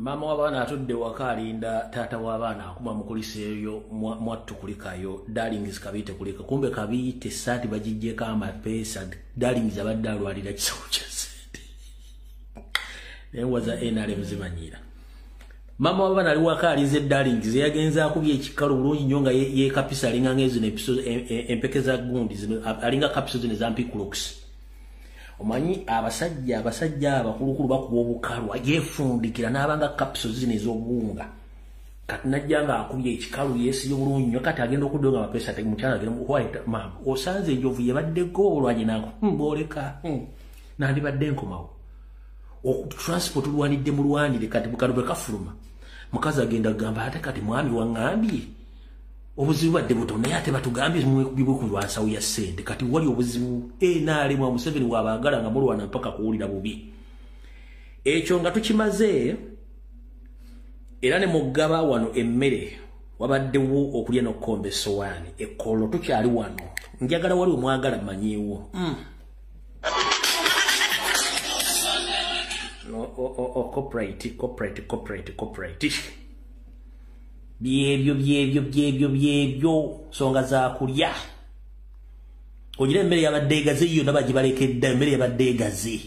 A: Mama w'abaana atudde waka alinda taata w'abaana akuma mukulisa eyo mwattu kulikayo darlings Kabiite kulika, kumbe Kabiite essaati bagiggyeko amapeesa. Darlings abadde alwalira kisawo kya ssente, naye waza NRM zimanyiira. Mama w'abaana ali waka alinze darlings eyagenze akubye ekikalu bulungi nnyo nga yeekapisa alinga ng'ezino empeke za gundi zino, alinga kapiso zino eza mpikulox. Omanyi abasajja abakulukulu bakuba obukalu yefundikira n'abanga capsules zino ez'obuwunga. Kati najja nga akubye ekikalu yeesibye bulungi nnyo, kati agenda okudda nga amapeesa mukyala agenda mukwayita maama osanze enjovu yebaddeko olwanye nako mbooleka nandibadde nkomawo. Transport olwanidde mulwanire kati bukalo bwe kafuluma mukazi agenda kugamba ate kati mwami waŋŋambye obuzibu badde buto naye ate batugambye mwekubibwe ku lwansawo ya ssente. Kati wali obuzibu NRM wa Museveni wabaagala nga mulwana mpaka kuwulira bubi. Ekyo nga tukimaze era ne mugaba wano emmere wabaddewo okulya n'okukomba essowaani ekkolo tukyali wano njagala wali omwagala manyiiwo. No, copyright. Byebyo byebyo byebyo byebyo nsonga za kulya. Ogira emmere yabadde egaze yonna bagibalekedda, emmere yabadde egaze.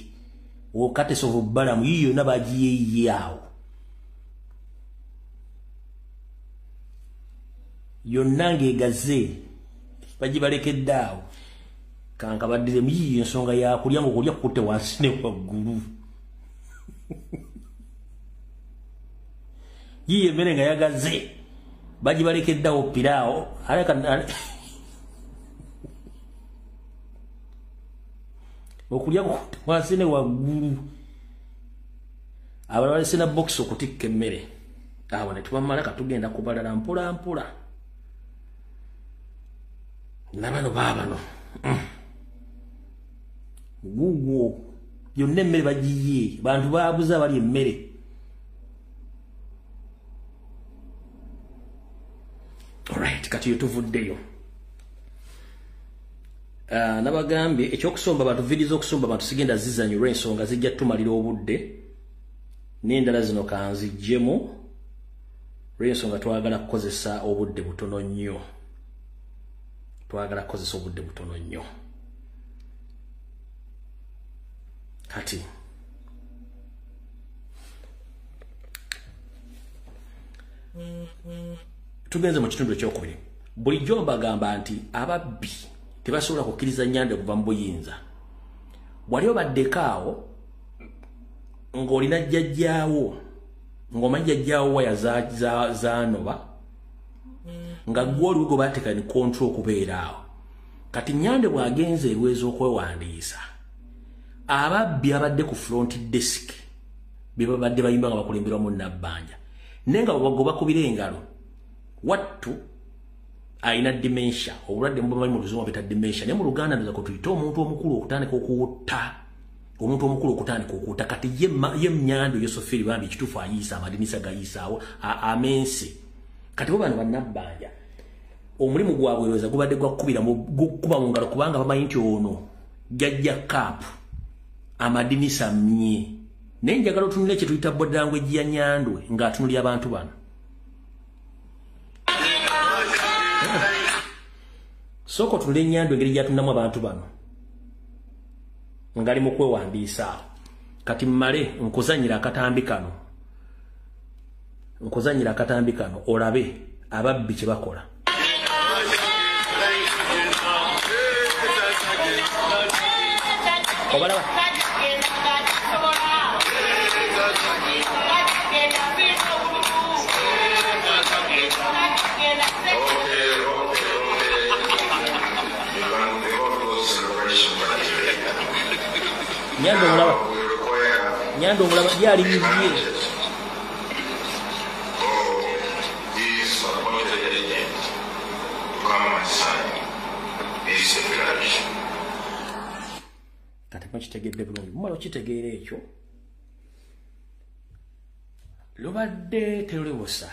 A: Okatesovu bbalamu yiyo yonna bagiyeeyiye awo. Yonna ng'egaze bagibalekedde awo. Kankabaddiremu yiyo ensonga ya kulya ng'okulya kukutte wansi ne waggulu. Yiyo emmere nga yagaze bagibalekedde awo piraawo. Okulya kukutte wansi ne waggulu. Abalala balese na bokisi okutikka emmere. Awo ne tubamala katugenda kubalala mpola mpola. Nabano baabano. Guugwo yonna emmere bagiye, bantu baabuza bali emmere. Alright, kati tuvuddeyo. Nabagambye ekyokusomba abantu, vidiyo z'okusomba abantu sigenda zizanyulwa ensonga zijja tumalira obudde, n'endala zino kanziggyemu lw'ensonga twagala kukozesa obudde butono nnyo. Twagala kukozesa obudde butono nnyo. Kati tugenze mu kitundu ekyokubiri. Bulijjo mbagamba nti ababbi tebasobola kukkiriza Nyandwe kuva mu buyinza. Wali obaddeko awo ng'olina jjajjaawo, ng'omanyi jjajjaawo waya zaanoba, nga ggwe oliwo gwe baateeka ni control okubeera awo. Kati Nyandwe bw'agenze erweza okwewandiisa, ababbi abadde ku front desk be babadde bayimba nga bakulemberwa mu Nabbanja, naye nga bwe bakubira engalo, wattu alina dementia, obulwadde mubamanyi mu Luzungu buyita dementia, naye mu Luganda ndoza ko tuyite omuntu omukulu okutandika okuwutta, omuntu omukulu okutandika okuwutta. Kati ye Nyandwe Yosofiri bambi ekituufu ayiisa amadinisa gayiisaawo amensi. Kati bo bano bannabbanja omulimu gwabwe lweza gubadde gwa kukuba mu ngalo, kubanga bamanyi nti ono jjajja kaapu amadinisa mmye. Naye njagala otunule kye tuyita body language ya Nyandwe ng'atunulira abantu bano. Sooka otunule Nyandwe engeri gy'atunulamu abantu bano ngali mu kwewandiisa. Kati mmale nkuzannyira akatambi kano, nkuzannyira akatambi kano olabe ababbi kye bakola. Obalaba Nyandwe omulaba, Nyandwe omulaba yali bibye. Kati mukitegedde bulungi, mumala okitegeera ekyo lubadde teruliwosa.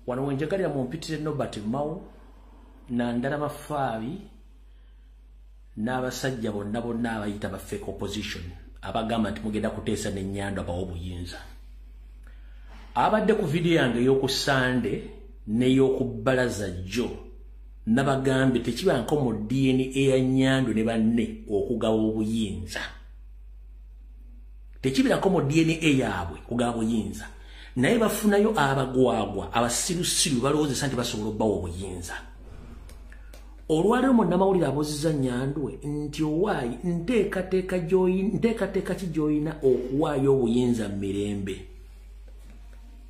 A: Wano wenjagalira mumpitire Norbert Mao Nandala Mafaabi n'abasajja bonna bonna abayita ba fake opposition abagamba nti mugenda kuteesa ne Nyandwe abawa obuyinza. Abadde ku vidiyo yange ey'oku Sande n'ey'oku bbalaza jjo nabagambye tekibanko mu DNA ya Nyandwe ne banne okugaba obuyinza. Tekibirako mu DNA yaabwe kugaba obuyinza, naye bafunayo abagwagwa abasirusiru balowoozesa nti basobola obbawa obuyinza. Olwaleero munnamawulire abuuzizza Nyandwe nti owaayi nteekateeka ki gy'olina okuwaayo obuyinza mu mirembe.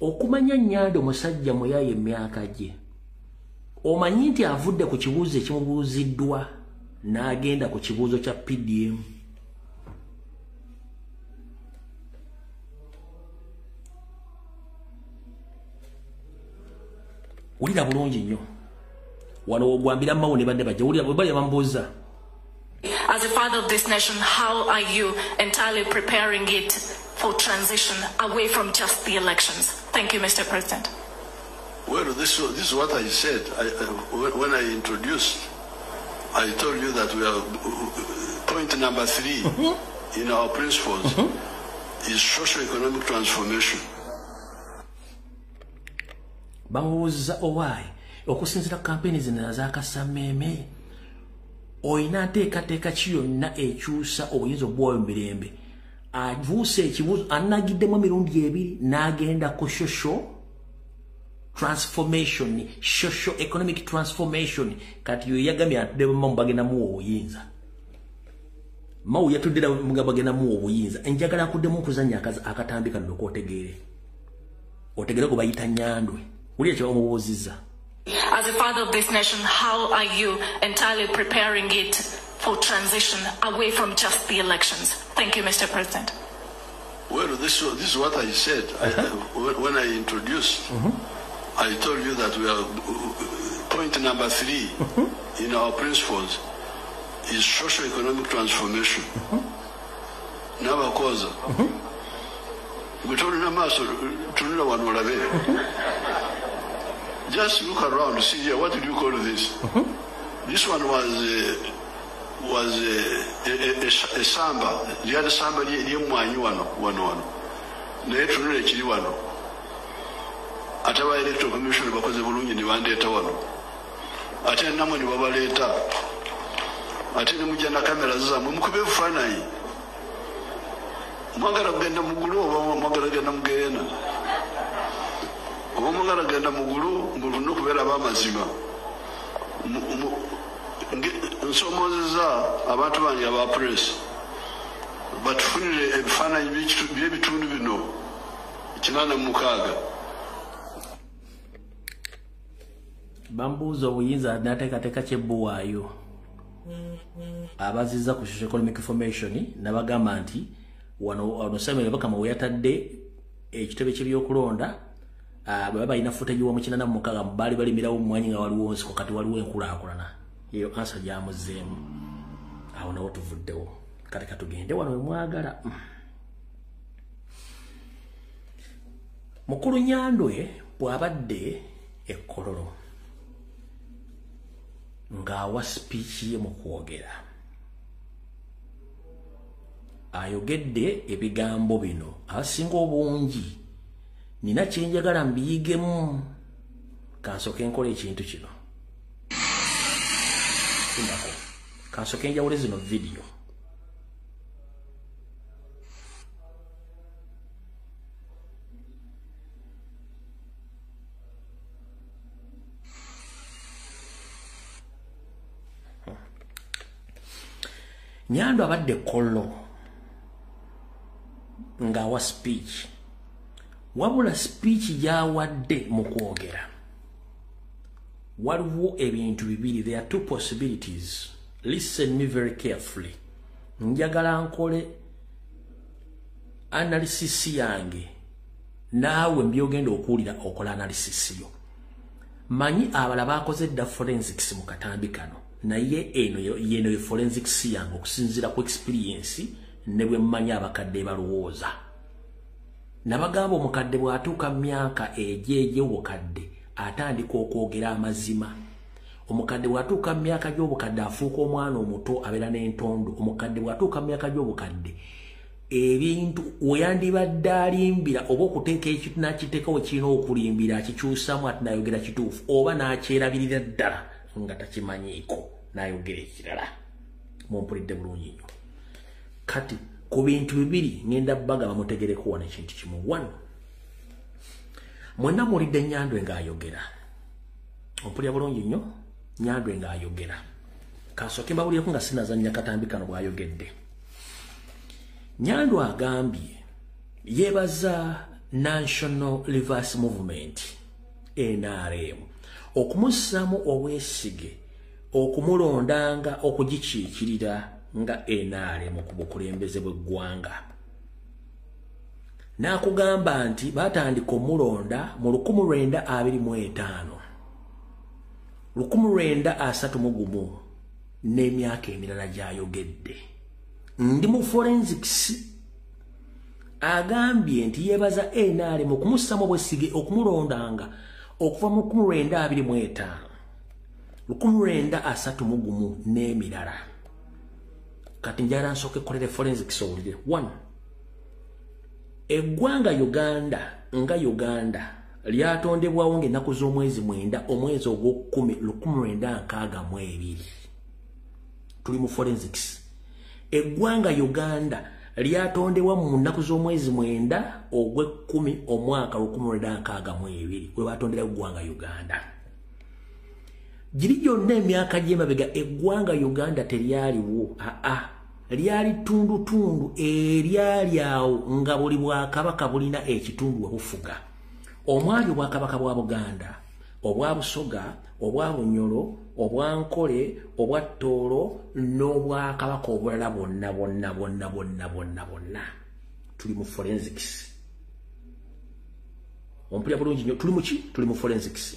A: Okumanya Nyandwe musajja muyaaye emyaka gye, omanyi nti avudde ku kibuuzo ekimubuuziddwa n'agenda ku kibuuzo kya PDM. Wulira bulungi nnyo. Wano ogwambira Mao ne banne bajja, wulira bwe bali bambuuza.
F: As a father of this nation, how are you entirely preparing it for transition away from just the elections? Thank you, Mr. President.
G: Well, this is what I said. When I introduced, I told you that we are point number 3 in our principles is socio-economic transformation.
A: Bamubuuza owaayi okusinziira ku kampeyini zino ez'akasammeeme olina nteekateeka ki yonna ekyusa obuyinza obwayo mu mirembe. Avuuse ekibuuzo anagiddemu emirundi ebiri n'agenda ku social transformation, social economic transformation. Kati yo yagambye atudde mu bagenda muwa obuyinza. Mawu yatudde mu bagenda muwa obuyinza. Enjagala akuddemu okuzannya akatambi kano otegeere. Otegeere gwe bayita Nyandwe. Wulira kye bamubuuzizza.
F: As a father of this nation, how are you entirely preparing it for transition away from just the elections? Thank you, Mr. President.
G: Well, this is what I said. When I introduced, I told you that we are point number 3 in our principles is socio-economic transformation. Nabakoza. Just look around, see here, what did you call this? This one was a samba. The other samba lyemwanyi wano wano wano. Naye tunula ekiri wano. Ate aba Electoral Commission bakoze bulungi ne bandeeta wano. Ate nammwe ne babaleeta. Ate ne mujja na kamera zammwe mukube ebifaananyi. Mwagala kugenda mu ggulu oba mwagala kugenda mu ggeyeena? Oba mwagala kugenda mu ggulu mulina okubeera ab'amazima. Nsomozeza abantu bange aba press batufunire ebifaananyi by'ebitundu bino 86.
A: Bambuuza obuyinza n'ateekateeka kyebbuwaayo. Abazizza ku social economic formation n'abagamba nti wano Samuel Bakama we yatadde ekitebe ky'ebyokulonda bwe balina footage wa mu 86 baali balimirawo mmwanyi nga waliwo nsiko kati waliwo enkulaakulana. Eyo ansa gyamuzzeemu. Awo nawo tuvuddewo. Kati katugende wano we mwagala. Mukulu Nyandwe bw'abadde e Kololo ng'awa speech ye mu kwogera ayogedde ebigambo bino abasinga obungi nina kye njagala mbiyigemu kansooke nkola ekintu kino. Kansooke njawule zino vidiyo. Nyandwe abadde Kololo ng'awa speech. Wabula speech gy'awadde mu kwogera waliwo ebintu bibiri. There are two possibilities. Listen me very carefully. Njagala nkole analysis yange naawe mbyogenda okuwulira okola analysis yo. Manyi abalala bakoze dda forensics mu katambi kano, naye eno yeno ye forensics yange okusinziira ku experience ne bwe mmanyi abakadde balowooza. Nabagamba omukadde bw'atuuka mu myaka egy'obukadde atandika okwogera amazima. Omukadde bw'atuuka mu myaka gy'obukadde afuuka omwana omuto abeera n'entondo. Omukadde bw'atuuka mu myaka gy'obukadde ebintu weyandibadde alimbira oba okuteeka ekintu n'akiteeka we kirina okulimbira akikyusaamu ate n'ayogera kituufu oba n'akyerabirira ddala nga takimanyiiko n'ayogera ekirala. Mumpulidde bulungi nnyo. Kati ku bintu bibiri ngenda bagamba mutegereko wano ekintu kimu. One, mwenna muwulidde Nyandwe ng'ayogera. Ompulira bulungi nnyo, Nyandwe ng'ayogera. Kansooke mbawulireko nga sinazannya katambi kano bw'ayogedde. Nyandwe agambye yeebaza National Reverse Movement NRM okumussaamu obwesige okumulondanga okugikiikirira nga NRM ku bukulembeze bw'eggwanga. N'akugamba nti baatandika omulonda mu 1925, 1931 n'emyaka emirala gy'ayogedde. Ndi mu forensics agambye nti yeebaza NRM okumussaamu obwesige okumulondanga okuva mu 1925, 1931 n'emirala. Kati njagala nsooke nkolere forensics owulire. One, eggwanga Uganda nga Uganda lyatondebwawo ng'ennaku z'omwezi 9 omwezi ogw'okkumi 1962. Tuli mu forensics. Eggwanga Uganda lyatondebwa mu nnaku z'omwezi 9 ogw'ekkumi omwaka 1962, we batondera eggwanga Uganda. Giri gyonna emyaka gy'emabega eggwanga Uganda teryaliwo. Aa, lyali tundutundu eryali awo nga buli bwakabaka bulina ekitundu we bufuga. Omwali obwakabaka bwa Buganda, obwa Busoga, obwa Bunyoro, obwa Nkole, obwa Tooro n'obwakabaka obulala bwonna bwonna bwonna bwonna bwonna bwonna. Tuli mu forensics. Ompulira bulungi nnyo, tuli mu ki? Tuli mu forensics.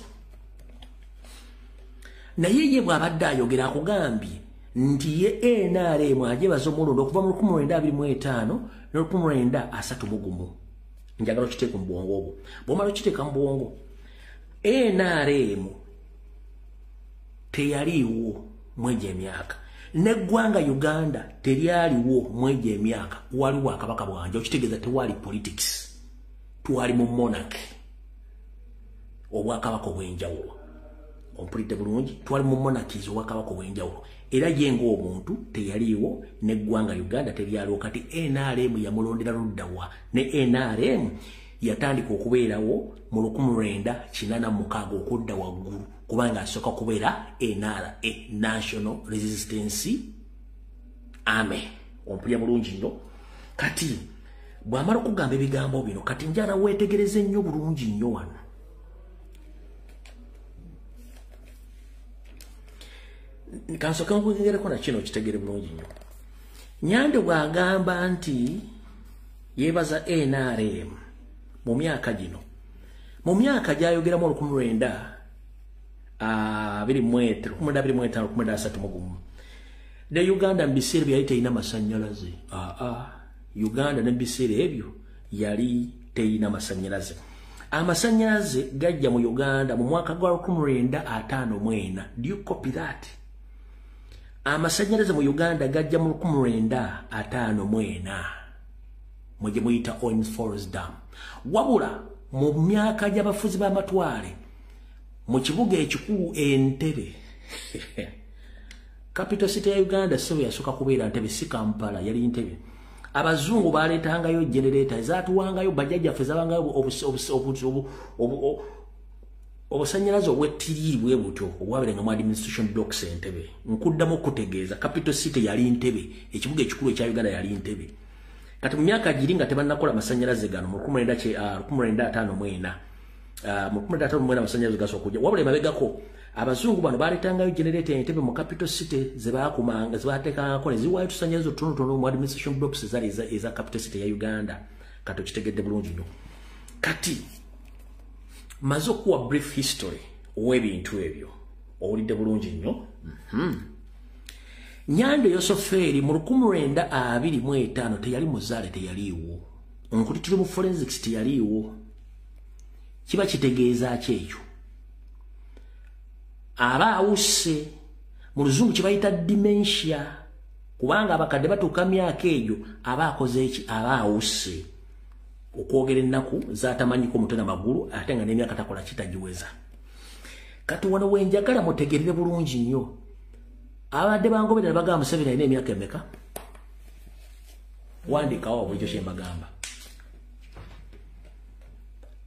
A: Naye ye bw'abadde ayogera akugambye nti ye NRM agyebaza omulundi okuva mu 1925 ne 1931. Njagala okiteeka mu bwongo obwo. Bw'omala okiteeka mu bwongo, NRM teyaliiwo mwegyo emyaka, n'eggwanga Uganda teryaliwo mwegyo emyaka. Waliwo akabaka bwanja, okitegeeza tewali politics, twali mu monarchy, obwakabaka obw'enjawulo. Ompulidde bulungi, twali mu monarchies, obwakabaka obw'enjawulo. Era ye ng'omuntu teyaliiwo, n'eggwanga Uganda teryaliwo. Kati NRM yamulondera ludda wa? Ne NRM yatandika okubeerawo mu 1986 okudda waggulu, kubanga asooka kubeera NRA, National Resistance Army. Ompulira bulungi nnyo. Kati bw'amala okugamba ebigambo bino, kati njala weetegereze nnyo bulungi nnyo wano. Kansooke nkugereko na kino kitegere bulungi nnyo. Nyande bw'agamba nti yeebaza NRM mu myaka gino, mu myaka gy'ayogeramu 1925, 1931, ne Uganda mu biseera ebyo yali terina masannyalaze. Aa, Uganda ne biseera ebyo yali terina masannyalaze. Amasannyalaze gajja mu Uganda mu mwaka gwa 1954. Do you copy that? Amasannyalaze mu Uganda gajja mu 1954, mwe muyita Owen Falls Dam. Wabula mu myaka gy'abafuzi b'amatwale mu kibuga ekikulu Entebbe, capital city ya Uganda, sebo yasooka kubeera Ntebe, si Kampala, yali Ntebe. Abazungu baleetangayo generator ezaatuwangayo, bajjajjaffe zabangayo obusannyalaze obw'ettiri bwe butyo obwabeeranga mu administration blocks Entebbe. Nkuddamu okutegeeza, capital city yali Ntebe, ekibuga ekikulu ekya Uganda yali Ntebe. Kati mu myaka giri nga tebannakola masannyalaze gano mu 1954, mu 1954 amasannyalaze gasooka okujja. Wabula emabegako abazungu bano baleetangayo generator Entebbe mu capital city ze baakumanga, ze baateekangako ne ziwaayo tusannyalaze otutonotono mu administration blocks ezaali eza capital city ya Uganda. Kati okitegedde bulungi nnyo. Kati maze okuwa brief history ow'ebintu ebyo, owulidde bulungi nnyo. Nyando Yosoferi mu 1925 teyali muzaale, teyaliiwo. Nkuti tuli mu forensics, teyaliiwo. Kiba kitegeeza ki ekyo? Aba awusse, mu luzungu kibayita dementia, kubanga abakadde batuuka myaka egyo aba akoze eki? Aba awusse okwogera ennaku z'atamanyiko mutwe na magulu, ate nga n'emyaka takola kitagiweza. Kati wano wenjagala mutegerere bulungi nnyo. Abadde bangoberera bagamba Museveni alina emyaka emeka? Wandikawo bulijjo kye mbagamba.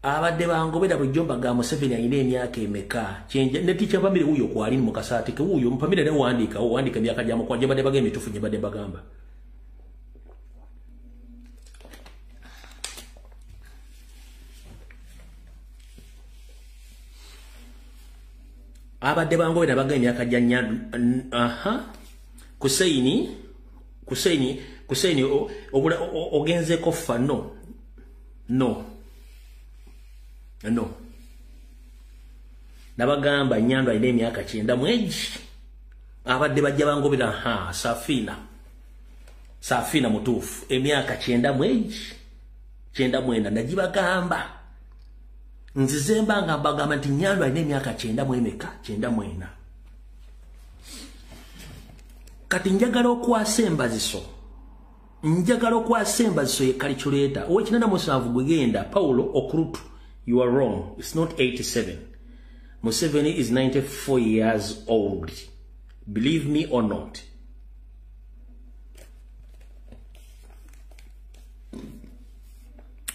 A: Abadde bangobera bulijjo mbagamba Museveni alina emyaka emeka? Ne teacher Mpamire wuuyo kwali mu kasaati ke wuuyo Mpamire ne wandikawo, wandika emyaka gya mukwa gye badde bagamba emituufu gye badde bagamba. Abadde bangobera bagamba emyaka gya Nyandu, aha, Kuseini, Kuseini, Kuseini ogenzeko fa no. No. No. Nabagamba Nyandu alina emyaka 91. Abadde bajja bangobera, ha, Safina. Safina mutuufu, emyaka 91. 94 nagibagamba. Nzize mbanga mbagamba nti Nyandu alina emyaka 94. Kati njagala okwasa embaziso. Njagala okwasa embaziso ye calculator. Ow'ekinana musanvu gwegenda Paulo Okurutu You are wrong. It's not 87. Museveni is 94 years old. Believe me or not.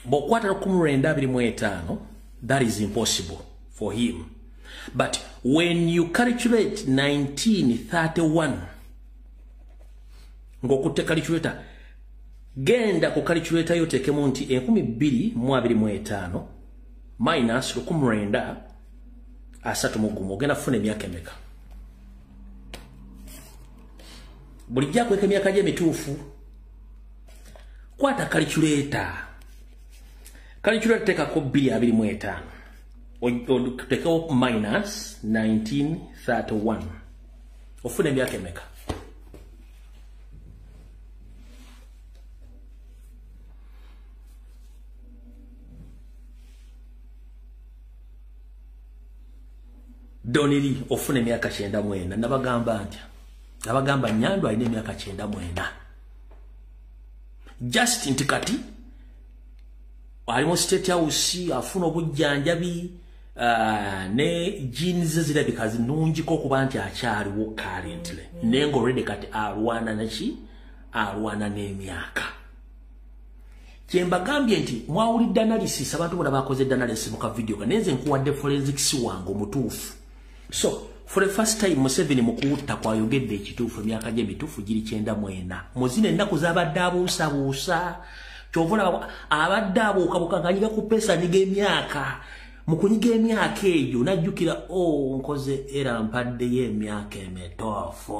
A: Bw'okwata 1925, that is impossible for him. But when you calculate 1931, ng'okutte calculator, genda ku calculator yo oteekemu nti 2025 minus 1931, ogenda kufuna emyaka emeka? Bulijjo akweka emyaka gye emituufu. Kwata calculator. Calculator teekako 225. Oteekawo minus 1931. Ofuna emyaka emeka? Doneri ofuna emyaka 94. Nabagamba ntya? Nabagamba Nyando alina emyaka 94. Just nti kati ali mu State House afuna obujjanjabi, ne jeans zirabika zinungiko okuba nti akyaliwo currently. Naye ng'already kati alwana naki? Alwana n'emyaka. Kye mbagambye nti mwawulidde analysis, abantu bonna bakoze analysis mu ka video ka, naye nze nkuwadde forensics wange omutuufu. So for the first time Museveni mu kuwutta kwayogedde ekituufu, emyaka gye emituufu giri 94. Mu zino ennaku z'abadde abuusabuusa, ky'ova olaba abadde abuukabuuka ng'anyiga ku pesa anyiga emyaka. Mu kunyiga emyaka egyo n'ajjukira, oh, nkoze era mpaddeyo emyaka emituufu.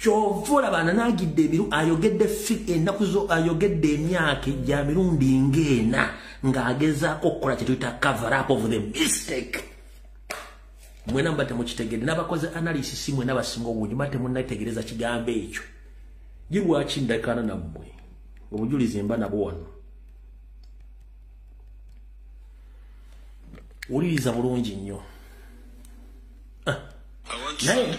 A: Ky'ova olaba anaagidde emiru, ayogedde ennaku zo, ayogedde emyaka gya mirundi ng'ena ng'agezaako okukola kye tuyita cover up of the mistake. Mwena mba temukitegedde, n'abakoze analysis mwena basinga obungi mba temunnategereza kigambo ekyo. Ye lwaki ndakana nammwe? Obujulizi mba nabwo wano. Wuliriza bulungi nnyo. Naye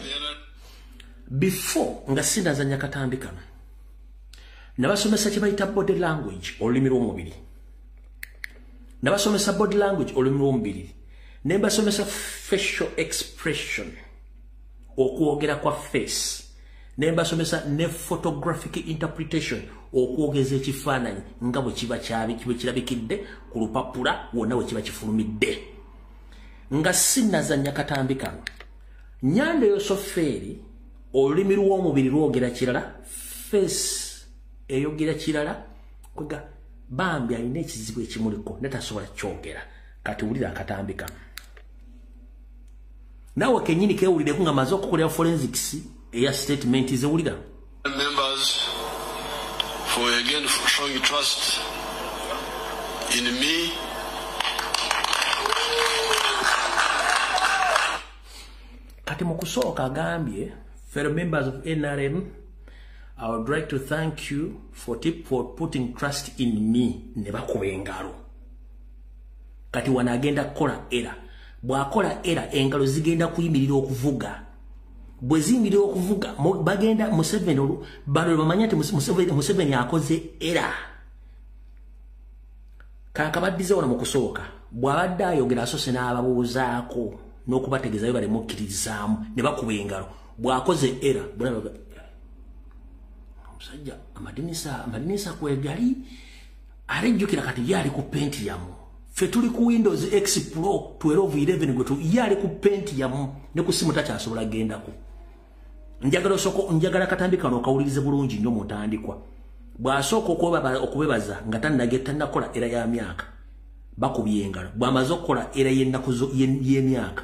A: before nga sinazannya katambi kano, nabasomesa kye bayita body language, olulimi lw'omubiri. Nabasomesa body language, olulimi lw'omubiri. Ne mbasomesa facial expression, okwogera kwa face. Ne mbasomesa ne photographic interpretation, okwogeza ekifaananyi nga bwe kiba kirabikidde ku lupapula wonna we kiba kifulumidde. Nga sinnazannya katambi kano, Nyando Yosoferi olulimi lw'omubiri lwogera kirala, face eyogera kirala, kwega bambi alina ekizibu ekimuliko naye tasobola kyogera. Kati wulira akatambi kano. Naawe kennyini keewulireko nga maze okukolera forensics eya statement ze wulira.
G: Members for again showing trust in me.
A: Kati mu kusooka agambye, fellow members of NRM, I would like to thank you for putting trust in me. Ne bakuba engalo. Kati wano agenda kukola era. Bw'akola era engalo zigenda kuyimirira okuvuga. Bwe ziyimirira okuvuga, bagenda Museveni bano bamanya nti Museveni akoze era. Kaakabaddize wano mu kusooka. Bw'abadde ayogera asoose n'ababuuzaako n'okubategeeza bale mukkirizaamu ne bakuba engalo. Bw'akoze era omusajja amadinisa kwegali alejjukira kati ye ali ku Pentium. Ffe tuli ku Windows X Pro 12 11 gwe ye ali ku Pentium ne ku simu takyasobola gendako. Njagala osoko, njagala katambi kano okawulirize bulungi nnyo mu ntandikwa. Bw'asooka okubebaza nga tannakola era ya myaka, bakubye engalo. Bw'amaze okukola era y'ennaku y'emyaka,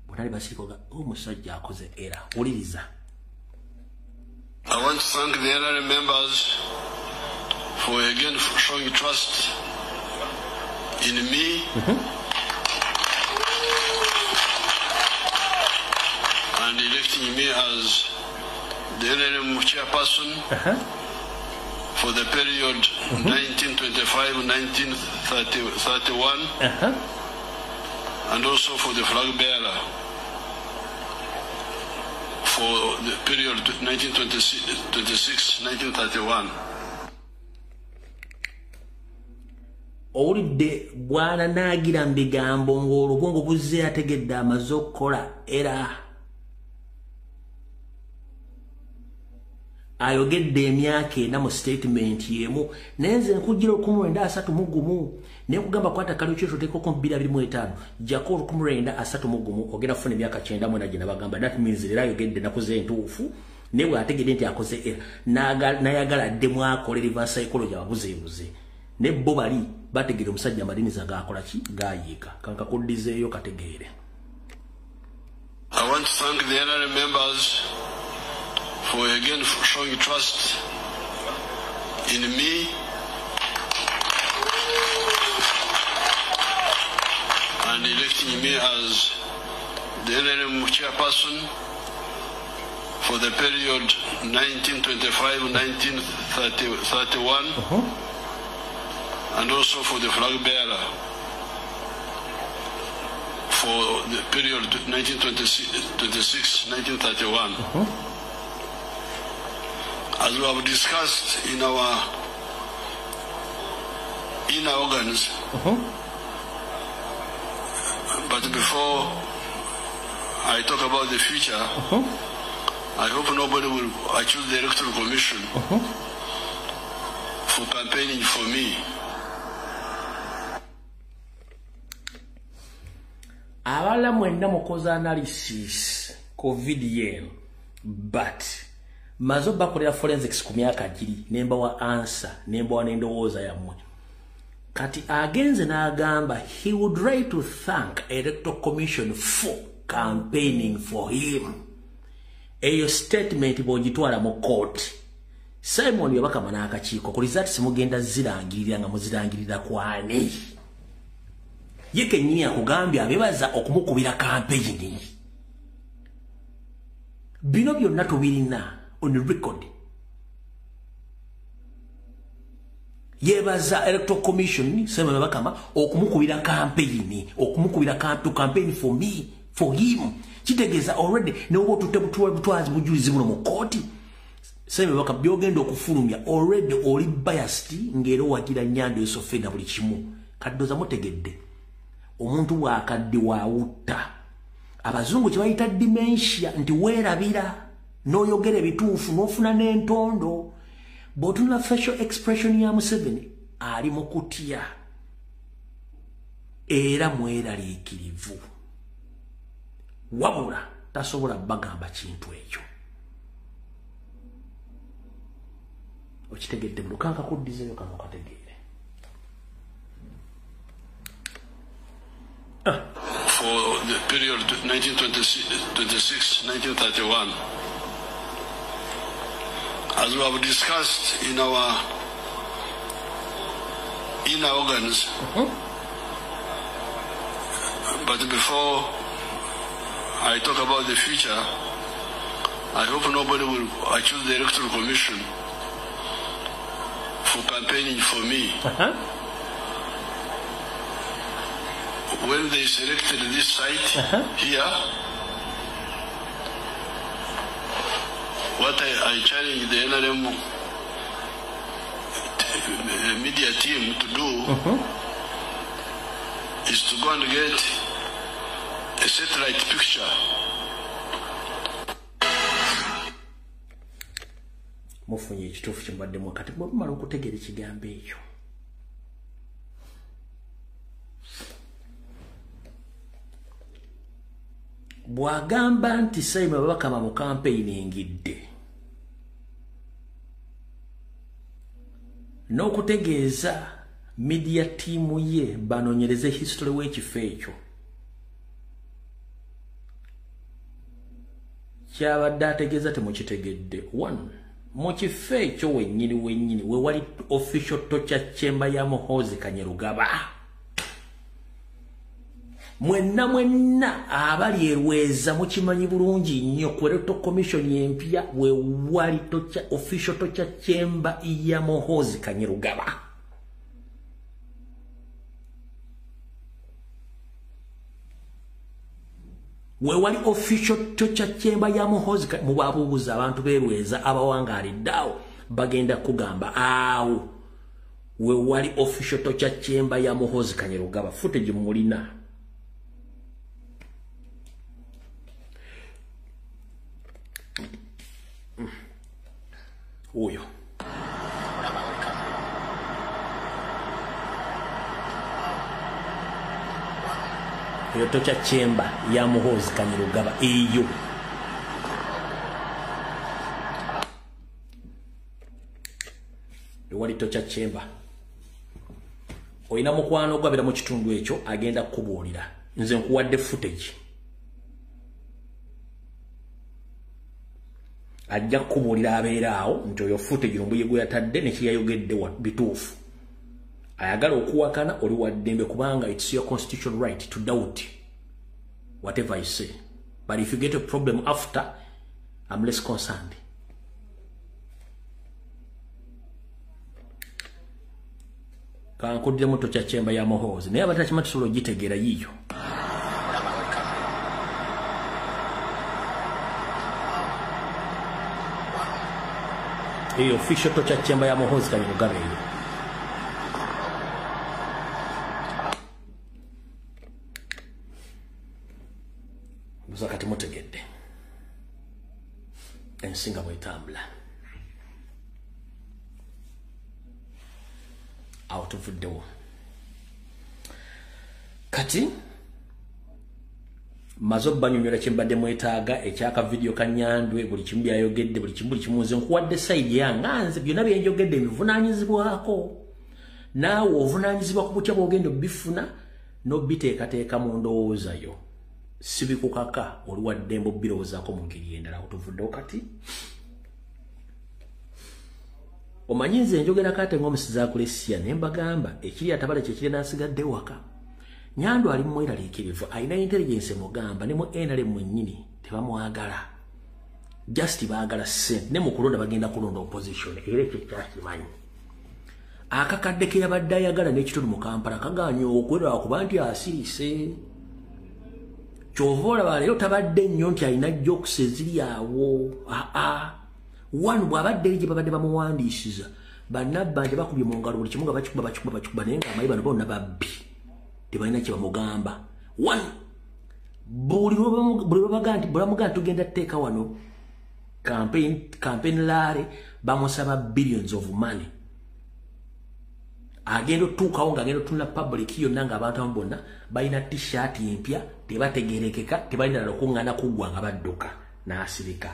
A: bonna basirika, omusajja akoze era. Wuliriza.
G: I want to thank the NRM members for again showing trust in me. And electing me as the NRM chairperson for the period 1925-1931, and also for the flag bearer for the period 1926-1931.
A: Owulidde bwana naagira mu bigambo ng'olubwongo buzze ategedde amaze okukola era ayogedde emyaka ena mu statement y'emu. Naye nze nkugira 1931 naye nkugamba kwata calculator oteekeko 2025 jjako 1931 ogenda kufuna emyaka 94 gye nabagamba. That means era ayogedde nakoze entuufu naye bw'ategedde nti akoze era n'ayagala addemu akole reverse psychology ababuzeebuze ne bo bali bategeera omusajja amadiniza gaakola ki gaayiika. Kankakuddizeeyo kategeere.
G: I want to thank the NRM members for again showing trust in me and electing me as the NRM chairperson for the period 1925-1931, and also for the flag bearer for the period 1926-1931. As we have discussed in our inner organs, but before I talk about the future, I hope nobody will accuse the Electoral Commission for campaigning for me.
A: Abalala mwenna mukoze analysis ku video eno, but maze bakolera forensics ku myaka giri nembawa answer nembawa n'endowooza yammwe. Kati agenze n'agamba he would like to thank Electoral Commission for campaigning for him. Eyo statement bw'ogitwala mu court, Simon Byabakama n'akakiiko ku results mugenda zirangirira nga muzirangirira kwani? Ye kennyini akugambye abebaza okumukubira campaign. Bino byonna tubirina on record. Yebaza Electoral Commission Simon Byabakama okumukubira campaign, okumukubira to campaign for me, for him. Kitegeeza already n'oba otutte butwazi bujulizi buno mu kooti. Simon Byabakama by'ogenda okufulumya already oli biased ng'era owagira Nyando Yusufu na buli kimu. Kaddoza mutegedde. Omuntu bw'akadde waawutta. Abazungu kye bayita dementia nti weerabira n'oyogera ebituufu n'ofuna n'entondo. Bw'otunula facial expression ya Museveni ali mu kutya era mweraliikirivu. Wabula tasobola bagamba kintu ekyo. Okitegedde mu lukanka kuddizeeyo kano kategeere.
G: For the period 1926-1931, as we have discussed in our inner organs, but before I talk about the future, I hope nobody will accuse the Electoral Commission for campaigning for me. When they selected this site here, what I challenge the NRM media team to do is to go and get a satellite picture.
A: Mufunye ekituufu kye mbaddemu kati bwe mumala okutegeera ekigambo ekyo. Bw'agamba nti Simon Byabakama mu campaign-ingidde n'okutegeeza media team ye banoonyereze history w'ekifo ekyo, kyabadde ategeeza temukitegedde. One, mu kifo ekyo wennyini wennyini we wali official torture chamber ya Muhoozi Kainerugaba. Mwenna mwenna abali erweza mukimanyi bulungi nnyo ku Electoral Commission empya we wali official torture chamber ya Muhoozi Kainerugaba. We wali official torture chamber ya Muhoozi. Mubabuuza abantu berweza abawangaalidde awo bagenda kugamba awo We wali official torture chamber ya Muhoozi Kainerugaba. Footage mulina. Oyo. Eyo torture chamber ya Muhoozi Kainerugaba eyo. Ewali torture chamber. Oyina mukwano gwabira mu kitundu ekyo agenda kukubuulira. Nze nkuwadde footage. Ajja kukubuulira abeera awo nti oyo footage Lumbuye gwe yatadde ne kyeyayogedde bituufu. Ayagala okuwakana oli wa ddembe kubanga it's your constitutional right to doubt whatever I say. But if you get a problem after, I'm less concerned. Kankudde muto kya chemba ya Muhoozi naye abatakima tusobola ogitegeera yiyo. Eyo official torture chamber ya Muhoozi Kainerugaba eyo. Buza kati mutegedde ensinga bwetambula. Awo tuvuddewo. Kati mazo banyonyola kyembadde mwetaaga ekyaka video ka Nyandwe buli kimu byayogedde buli kimu nze nkuwadde side yange nze byonna bye njogedde bivunaanyizibwako. Naawe ovunaanyizibwa ku butya bw'ogenda obifuna n'obiteekateeka mu ndowooza yo. Sibikukaka oli wa ddembe obbirowoozaako mu ngeri endala. Awo tuvuddewo kati. Omanyi nze njogera kate ng'omusiza akulesiya ne mbagamba ekiri atabala kye kiri n'asigadde waka. Nyandwe ali mweraliikirivu, alina intelligence mugamba ne mu NRM mwennyini tebamwagala. Just baagala ssente ne mu kulonda bagenda kulonda opposition era ekyo kyakimanyi. Akakadde ke yabadde ayagala n'ekitundu mu Kampala kagaanye okwerwa kuba nti asirise. Ky'ova olaba leero tabadde nnyo nti alina jokes eziri awo. Wano bw'abadde eri gye babadde bamuwandiisiza bannabbanja bakubye mu ngalo buli kimu nga bakikuba bakikuba bakikuba naye ng'amayi bano bonna babbi tebalina kye bamugamba. One, buli lwe tugenda tteeka wano campaign rally bamusaba billions of money. Agenda otuukawo ng'agenda otunula public yonna ng'abantu abamu bonna balina t-shirt empya tebategeerekeka tebalina lukuŋŋaana kuggwa nga badduka n'asirika.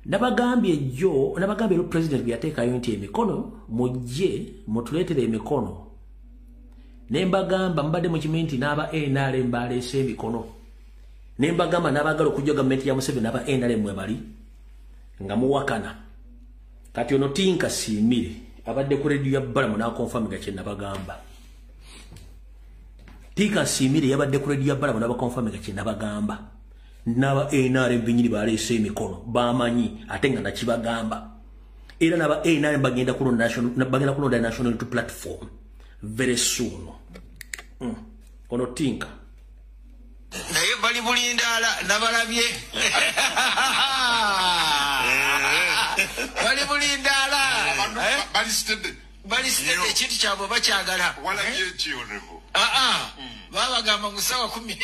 A: Nabagambye jjo, nabagambye ero president bwe yateekayo nti emikono mujje mutuleetere emikono. Ne mbagamba mbadde mukimanyi nti n'aba NRM baleese emikono. Ne mbagamba n'abaagala okujja gavumenti ya Museveni n'aba NRM mwe bali nga muwakana. Kati ono Tinka Siimire abadde ku radio ya Balamu n'akonfamiga kye nabagamba. Tinka Siimire yabadde ku radio ya Balamu n'abakonfamiga kye nabagamba. N'aba NRM bennyini baleese emikono bamanyi ate nga nakibagamba. Era n'aba NRM bagenda kulonda national platform very soon. Ono Tinka
C: naye bali bulindaala nabalabye bali bulindaala bali sitedde ekintu kyabwe bakyagala. Babagamba ngu sawa 10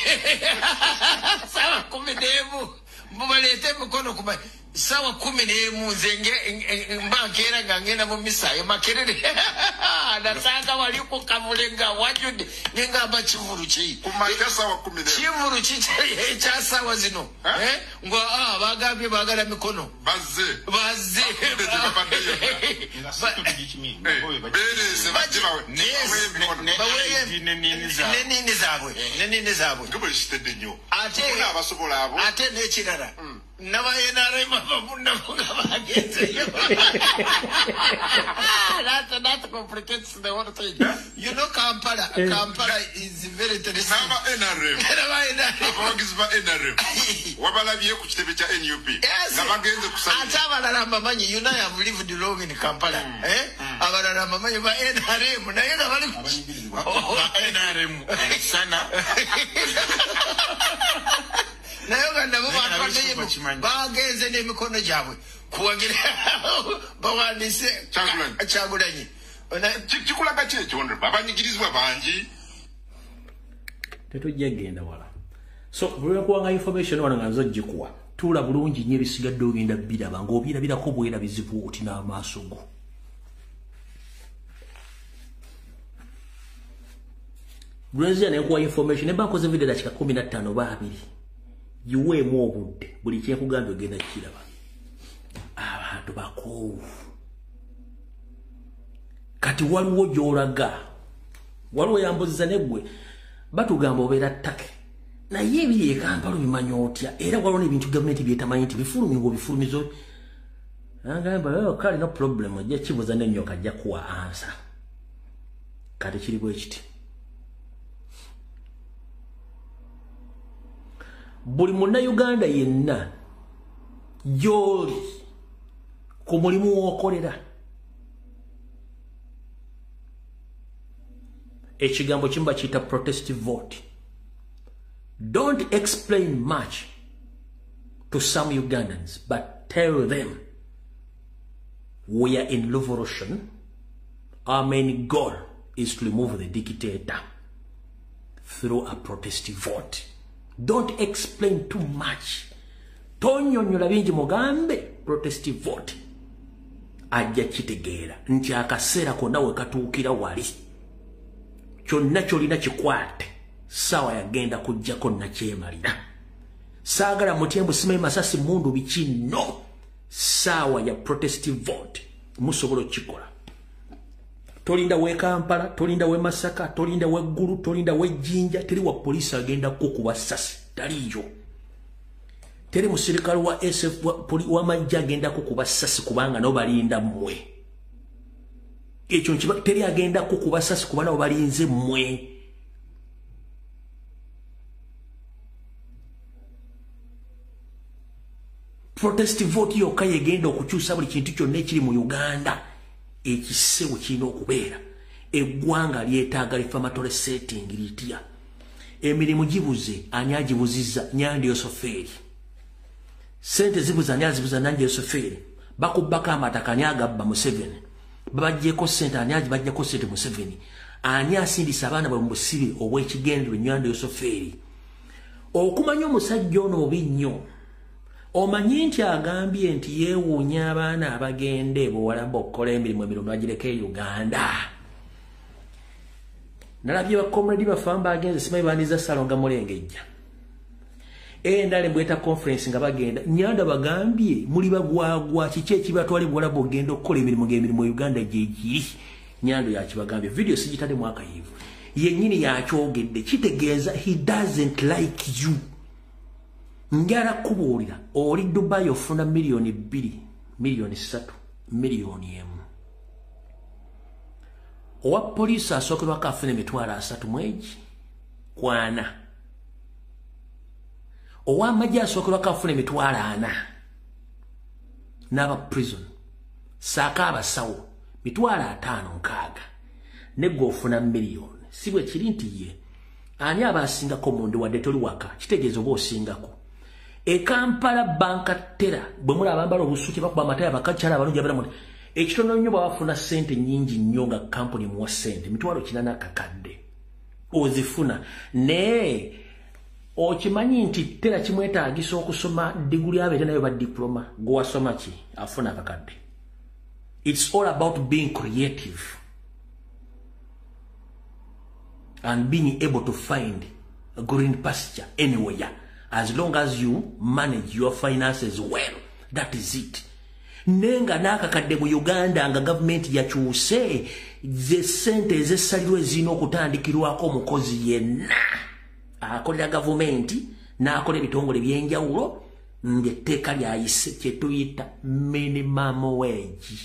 C: sawa 11 mubaleete emikono kuma sawa 11 nze mba nkeera nga ngenda mu misa e Makerere nasanga wali ku kavule nga wajjudde ne ngamba kivulu ki kivulu ki ekya sawa zino nga bagambye baagala mikono bazze nenini zaabwe ate n'ekirala n'aba NRM abamu nga bagenzeyo. That complicates the whole thing. You know, Kampala is very interesting.
H: N'aba NRM. Abawagizi ba NRM. Wabalabye ku kitebe kya NUP. Nga bagenze kusanyuka.
C: Ate abalala mbamanyi, you know I have lived long in Kampala. Abalala mbamanyi ba NRM naye nga bali
H: ba NRM sana.
C: Naye nga nabo bagenze n'emikono gyabwe kuwagira bawandiise Kyagulanyi.
H: Kikulaga ki ekyo abanyigirizibwa bangi.
A: Tetujja genda wala. So bwe nkuwanga information wano nga nzo gikuwa. Tuula bulungi nnyo ebisigadde ogenda biraba ng'obirabirako bwerabizibu oti n'amaaso go. Bwenzija ne nkuwa information ne bankoze video dakika 15 oba 20. Giweemu obudde buli kyenkugambye ogenda kukiraba. Abantu bakoowu. Kati waliwo gy'olaga. Waliwo yambuziza neggwe batugamba obeera ttake. Naye ebiri e Kampala obimanyi otya? Era waliwo n'ebintu gavumenti byetamanyi nti bifulumi ng'obifulumiza. Agamba kale no problem ojja kibuuza n'ennyoka ajja kuwa ansa. Kati kiri bwe kiti. Buli munnayuganda yenna gy'oli ku mulimu w'okolera ekigambo kimu bakiyita protest vote. Don't explain much to some Ugandans, but tell them we are in revolution. Our main goal is to remove the dictator through a protest vote. Don't explain too much. Tonyonyola bingi mugambe protest vote. Ajja kitegeera nti akaseera konna we katuukira wali kyonna kyolina kikwate. Sawa yagenda kujjako nakyemalira. Saagala mutyembu simanyi masasi mundu biki no. Sawa ya protest vote musobola okukikola. Tolinda we Kampala, tolinda we Masaka, tolinda we Gulu, tolinda we Jinja, teri wa polisi agenda kukuba sasi taliyo. Teri musirikale wa SF wa majja agenda kukuba sasi kubanga nabo balinda mmwe. Ekyo nkiba teri agenda kukuba sasi kubanga nabo balinze mmwe. Protest vote yokka yegenda okukyusa buli kintu kyonna ekiri mu Uganda. Ekisewo kirina okubeera. Eggwanga lyetaaga reformatory setting litya. Emirimu gibuze, ani agibuzizza? Nyandi Yosoferi. Sente zibuze, ani azibuza? Nyandi Yosoferi. Bakubbako amataka, ani agabba? Museveni. Babaggyeko sente, ani agibaggyako sente? Museveni. Ani asindisa abaana bwe mu busibe obw'ekigendero? Nyandi Yosoferi. Okumanya omusajja ono obi nnyo. Omanyi nti agambye nti yeewuunya abaana abagenda e Buwalabu okukola emirimu emirimu bagireka e Uganda. Nalabye bakomredi baffe bagenze simanyi bandiza Ssalonga Mulengejja. Endala mbweta conference nga bagenda. Nyanda bagambye muli bagwagwa kiki ekibatwala e Buwalabu ogenda okukola emirimu ng'emirimu e Uganda gye giri. Nyando yakibagambye. Video sigitadde mu archive. Yennyini yakyogedde kitegeeza he doesn't like you. Njala kubuulira oli Dubai ofuna miliyoni 2, miliyoni 3, miliyoni 1. Owa poliisi asookerwako afuna emitwalo 30 mwegi kwana. Ow'amagye asookerwako afuna emitwalo 40 n'aba prison saako abasawo mitwalo 5 6 negwe ofuna miliyoni. Si bwe kiri nti ye ani aba asingako mundu wadde toli waka kitegeeza oba osingako. E Kampala banka tera bwe mulaba abambala obusuuti bakuba amatayi abakakyala abalungi abeera mu ekitono nnyo bw'abafuna ssente nnyingi nnyo nga kampuni emuwa ssente mitwalo 8 akakadde ozifuna. Naye okimanyi nti tera kimwetaagisa okusoma diguli abeere nayo ba diploma gwe wasoma ki afuna akakadde. It's all about being creative and being able to find a green pasture anywhere. As long as you manage your finances well, that is it. Nenga n'akakadde mu Uganda nga gavumenti yakyuse ze ssente ezessalirwa ezirina okutandikirwako omukozi yenna akolera gavumenti n'akola ebitongole ebyenjawulo ng'etteeka lyayise kye tuyita minimum wage.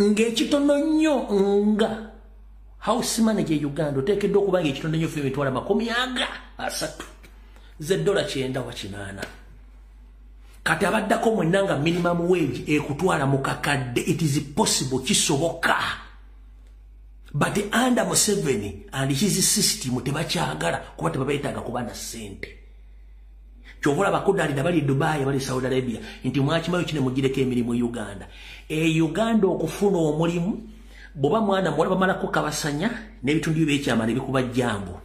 A: Ng'ekitono nnyo nga house manager Uganda oteekeddwa okuba ng'ekitono nnyo emitwalo 30 ze $90 wa 80. Kati abaddako mwenna nga minimum wage ekutwala mu kakadde. It is possible, kisoboka. But under Museveni and his system tebakyagala kuba tebabeetaaga kuba na ssente. Kyova olaba kudalira bali Dubai, bali Saudi Arabia, nti mwakimayo kine mugireko emirimu e Uganda. E Uganda okufuna omulimu, bw'oba mwana muwala bamalako kabasanya n'ebitundu by'ekyama ne bikuba jambo.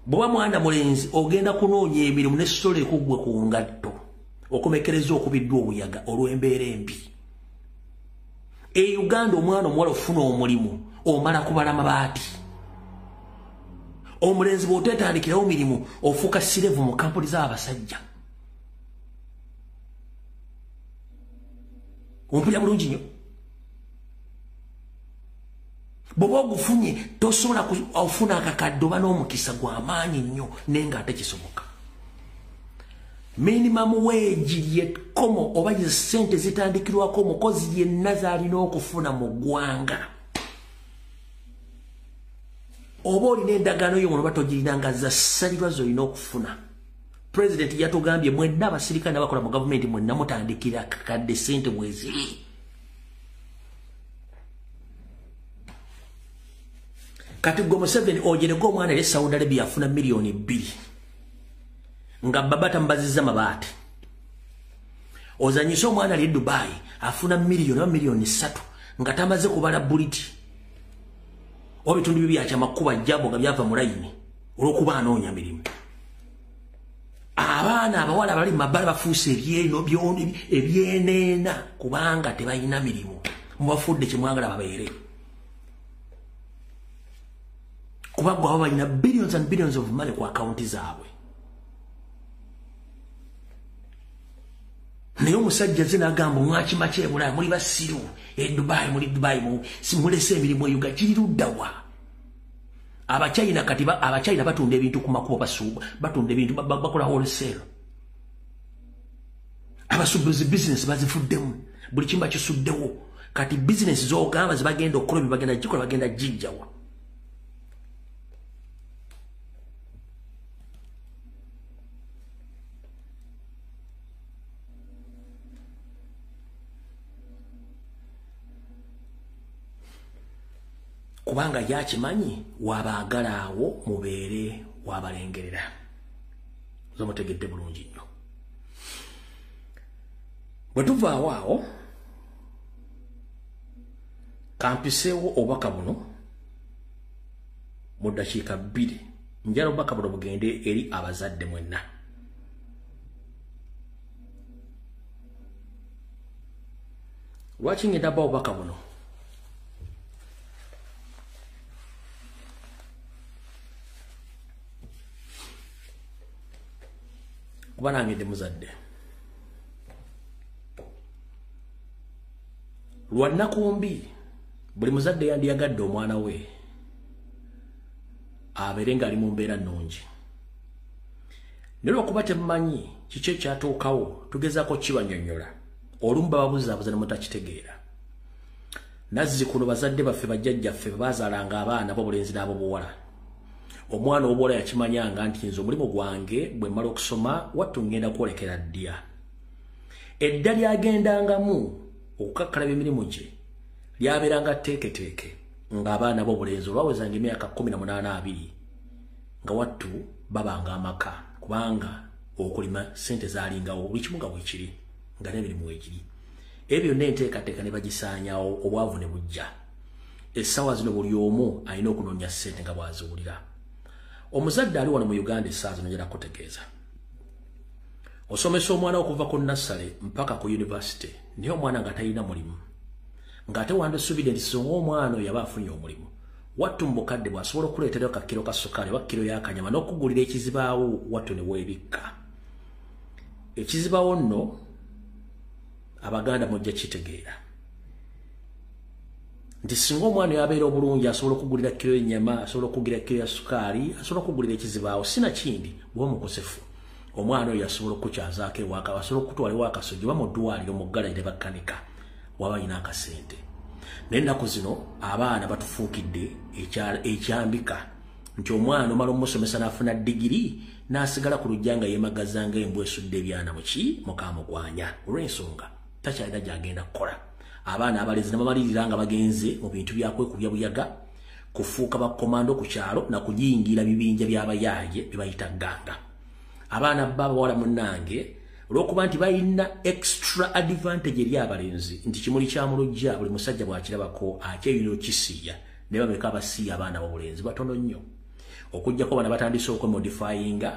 A: Bw'oba mwana mulenzi ogenda kunoonya emirimu ne sole ekuggwe ku ngatto, okomekereza okubiddwa obuyaga olw'embeera embi. E Uganda omwana omuwala ofuna omulimu omala kubala mabaati. Omulenzi bw'oteetandikirawo mirimu ofuuka sirevu mu kampuni z'abasajja. Ompulira bulungi nnyo. Bw'oba ogufunye tosobola ofuna akakadde oba n'omukisa gw'amaanyi nnyo naye ng'ate kisoboka. Minimum wage lyekkomo oba ze ssente zitandikirwako omukozi yenna z'alina okufuna mu ggwanga. Oba olina endagaano yo oba togirina nga zassalirwa z'olina okufuna. President yatugambye mwenna abasirikale n'abakola mu gavumenti mwenna mutandikira akakadde ssente bweziri. Kati gwe Museveni ojerega omwana eri Saudi Arabia afuna 2 million nga baba tambazizza mabaati. Ozanyise omwana ali e Dubai afuna miliyoni oba 3 million nga tamaze kubala buliti oba bitundu bye byakyamakkuba jjambo nga byava mu layini olw'okuba anoonya mirimu. Abaana abawala bali mu mabbala bafuuse ebyeneena kubanga tebalina mirimu. Mubafudde kyemwagala babeere. Kuba gwe abo balina billions and billions of money ku akawunti zaabwe. Naye omusajja ze n'agamba mwakima kyebulaya muli basiru e Dubai, muli Dubai mulese emirimu eyo gakiri luddawa. Abachina kati abachina batunda ebintu ku makubo, basuuba batunda ebintu, bakola wholesale. Abasuubuzi business bazifuddemu, buli kimu bakisuddewo. Kati business z'ogamba zebagenda okukola bagenda gikola, bagenda gijjawa. Kubanga yakimanyi wabaagala awo mubeere wabalengerera. Zomutegedde bulungi nnyo. Bwe tuvaawo awo kampiseewo obubaka buno mu ddakiika 2. Njala obubaka buno bugende eri abazadde mwenna. Lwaki ngenda ba obubaka buno? Kuba nange ndi muzadde. Lwa nnaku mbi, buli muzadde yandiyagadde omwana we abeere ng'ali mu mbeera nnungi. Naye olwokuba temumanyi kiki ekyatuukawo, tugezaako kibanyonnyola. Olumu bababuzaabuza ne mutakitegeera. Nazzi kuno bazadde baffe, bajjajjaffe baazaalanga abaana b'obulenzi n'ab'obuwala. Omwana ow'obuwala yakimanyanga nti nze omulimu gwange bwe mmala okusoma wattu ngenda kwolekera ddya. Edda lyagendangamu okukakkalabya emirimu gye lyabeeranga tteeketeeke ng'abaana b'obulenzi olwawezanga emyaka 18, 20 nga wattu babanga amaka, kubanga okulima ssente zaalingawo, buli kimu nga bwekiri, nga n'emirimu weegiri. Ebyo byonna enteekateeka ne bagisaanyaawo, obwavu ne bujja. Essaawa zino buli omu alina okunoonya ssente nga bw'aziwulira. Omuzadde ali wano mu Uganda essaawa zino njala kutegeeza. Osomesa omwana okuva ku nursery mpaka ku university, naye omwana nga talina mulimu. Ng'ate wandisuubidde nti singa omwana oyo yaba afunye omulimu, wattu mu bukadde bw'asobola okuleeterayo kakiro ka sukaali oba kiro y'akanyama n'okugulira ekizibaawo, wattu ne weebikka. Ekizibaawo nno Abaganda mujja kitegeera nti singa omwana oyo abeera obulungi asobola okugulira kiro y'ennyama, asobola okugulira kiro ya sukaali, asobola okugulira ekizibaawo, sinakindi bw'oba mukosefu omwana oyo asobola okukukyazaako ewaka, asobola okukutwala ewakasojja oba mu ddwaliro mu ggala ne bakkanika waba alina akasente. Naye ennaku zino abaana batufuukidde ekyambika nti omwana omala omusomesa n'afuna digiri n'asigala ku luggya nga yeemagaza ng'embwa esudde ebyana muki mukamugwanya, olw'ensonga takyalina gy'agenda kukola. Abaana abalenzi ne bamalirira nga bagenze mu bintu byakwekubya buyaga, kufuuka bakomando ku kyalo na kuyingira bibinja by'abayaaye bye bayita ganga. Abaana b'abawala munnange olw'okuba nti balina extra advantage eri abalenzi, nti kimuli kya mulujja buli musajja bw'akirabako akyeyuna okisiiya, naye bameka abasiiya abaana b'obulenzi? Batono nnyo, okuggyako bana batandise okwemodifyinga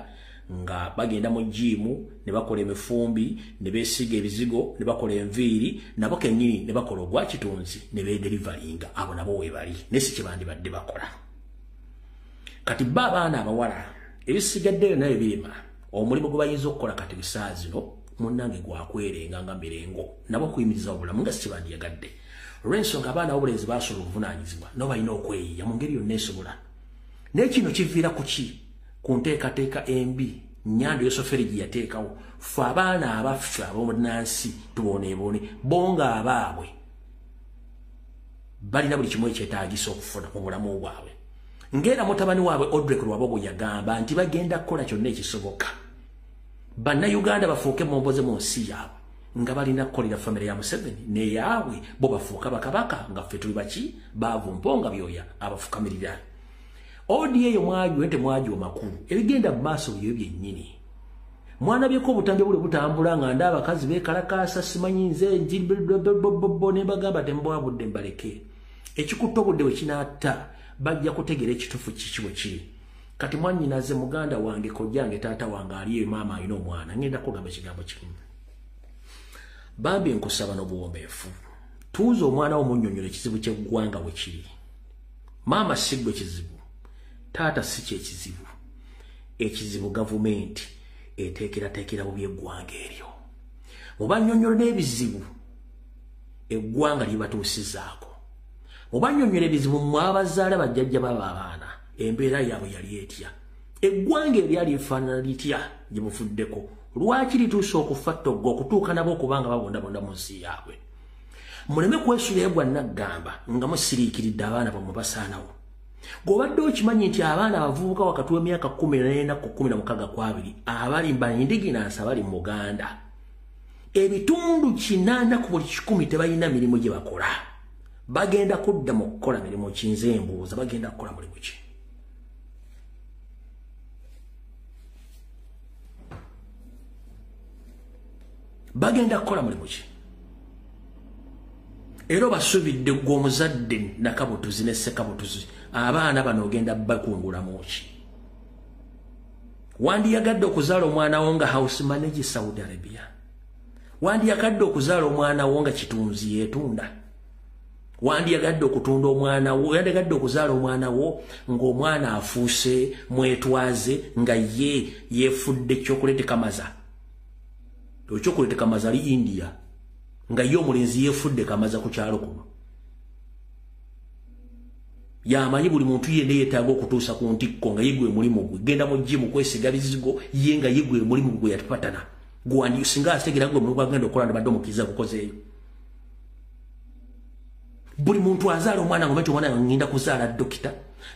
A: nga bagenda mu jiimu ne bakola emifumbi ne beesiga ebizigo ne bakola enviiri, nabo kennyini ne bakola ogwa kitunzi ne beederivalinga. Abo nabo weebali, naye si kye bandibadde bakola. Kati ba abaana abawala ebisigaddeyo nayo birima. Omulimu gwe bayinza okukola kati bisaa zino munnange gwakwerenga nga mirengo, nabo okuyimiriza obulamu nga si kye bandiyagadde, olw'ensonga abaana b'obulenzi basobola obuvunaanyizibwa, nabo balina okweyiya mu ngeri yonna esobola. Naye kino kiviira ku ki? Ku nteekateeka embi Nyando Yosoferi gye yateekawo. Ffe abaana abaffe ab'omunnansi tuboneebone, bo nga abaabwe balina buli kimu ekyetaagisa okufuna mu bulamu bwabwe. Ng'era mutabani waabwe Odrek Rwabogo yagamba nti bagenda kukola kyonna ekisoboka Bannayuganda bafuuke momboze mu nsi yaabwe, nga balina kukolera famire ya Museveni neyaabwe, bo bafuuka bakabaka nga ffe tuli baki baavu mponga byoya abafukamirira. Odi eyo mwagiwe temwagiwe makulu ebigenda mu maaso byo byennyini. Mwanabyeko obutambi buli butambula nga nda abakazi beekalakaasa, simanyi nze bo ne mbagamba tembwabudde mbaleke. Ekikutta obudde bwe kinaatta bajja kutegeera ekituufu kiki bwe kiri. Kati mwannyinaze, muganda wange, kojjange, taata wange ali eyo, maama alina omwana, ngenda kugamba ekigambo kimu. Bambi nkusaba n'obuwombeefu, tuuza omwana wo munnyonnyola ekizibu ky'eggwanga bwe kiri. Maama si ggwe kizibu, taata si kyekizibu, ekizibu gavumenti eteekerateekera bubi eggwanga eryo. Mubannyonnyola n'ebizibu eggwanga lyebatuusizaako, mubannyonnyola ebizibu mwabazaala bajjajja baba abaana, embeera yaabwe yali etya, eggwanga eryali lifaanana litya gye bufuddeko, lwaki lituuse okufa ttoggo okutuuka nabo okubanga babondabonda mu nsi yaabwe. Muleme kwesuulayo gwa naggamba nga musiriikiridde abaana bammwe basaanawo. Gw'obadde okimanyi nti abaana abavubuka wakati w'emyaka 14 ku 16 ku 20 abali mbayindiginansi abali mu Uganda, ebitundu 8 ku buli 100 tebalina mirimu gye bakola. Bagenda kudda mu kukola mirimu ki? Nze mbuuza, bagenda kukola mulimu ki? Bagenda kukola mulimu ki? Era obasuubidde ggwe omuzadde nakabutuzi ne ssekabutuzi, abaana bano ogenda bakungulamu ki? Wandiyagadde okuzaala omwana wo nga house manager Saudi Arabia? Wandiyagadde okuzaala omwana wo nga kitunzi yeetunda? Wandiyagadde okutunda omwana wo? Wandiyagadde okuzaala omwana wo ng'omwana afuuse mwetwaze, nga ye yeefudde chocolate kamaza? Chocolate kamaza ali India, nga ye omulenzi yeefudde kamaza ku kyalo kuno. Yamanyi buli muntu yenna yeetaaga okutuusa ku ntikko nga ye gwe mulimu gwe. Genda mu gym kwesiga bizigo, ye nga ye gwe mulimu gwe yatupatana. Gwandi singa ategeera gwe mulimu gwagenda okukola ndibadde omukkiriza gukozeeyo. Buli muntu azaala omwana ng'omanyi nti omwana ngenda kuzaala dokita,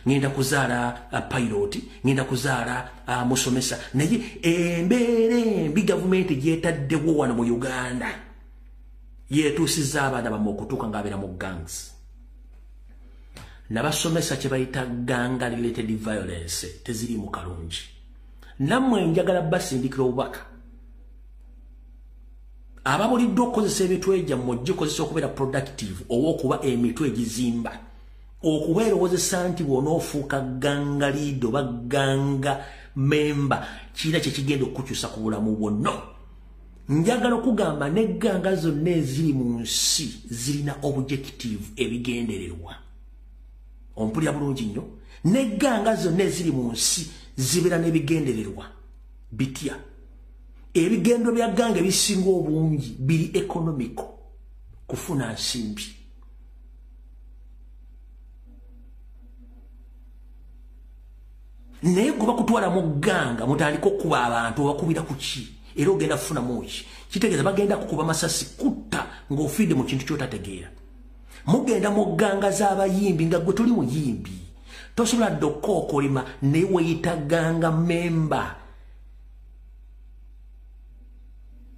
A: ngenda kuzaala pilot, ngenda kuzaala musomesa, naye embeera embi gavumenti gyetaddewo wano mu Uganda yeetuusizza abaana bammwe okutuuka ng'abeera mu gangs. Nabasomesa kye bayita gang related violence teziriimu kalungi. Nammwe njagala basindikira obubaka ababuliddwa okukozesa emitwe gyammwe ogikozesa okubeera productive, oba okuba emitwe egizimba, okuba erowozesa nti bw'onoofuuka gang leader oba gang member kirina kye kigenda okukukyusa ku bulamu bwonno. Njagala okugamba n'egganga zonna eziri mu nsi zirina objective, ebigendererwa. Ompulira bulungi nnyo? N'egganga zonna eziri mu nsi zibeera n'ebigendererwa. Bitya? Ebigendo bya ganga ebisinga obungi biri economical, kufuna nsimbi. Naye gwe bakutwala mu gganga mutandika okukuba abantu, obakubira ku ki? Era ogenda kufunamu ki? Kitegeeza bagenda kukuba masasi kutta ng'ofiidde mu kintu ky'otategeera. Mugenda mu gganga z'abayimbi nga gwe toli muyimbi, tosobola dde okukookolima, naye weeyita gang member.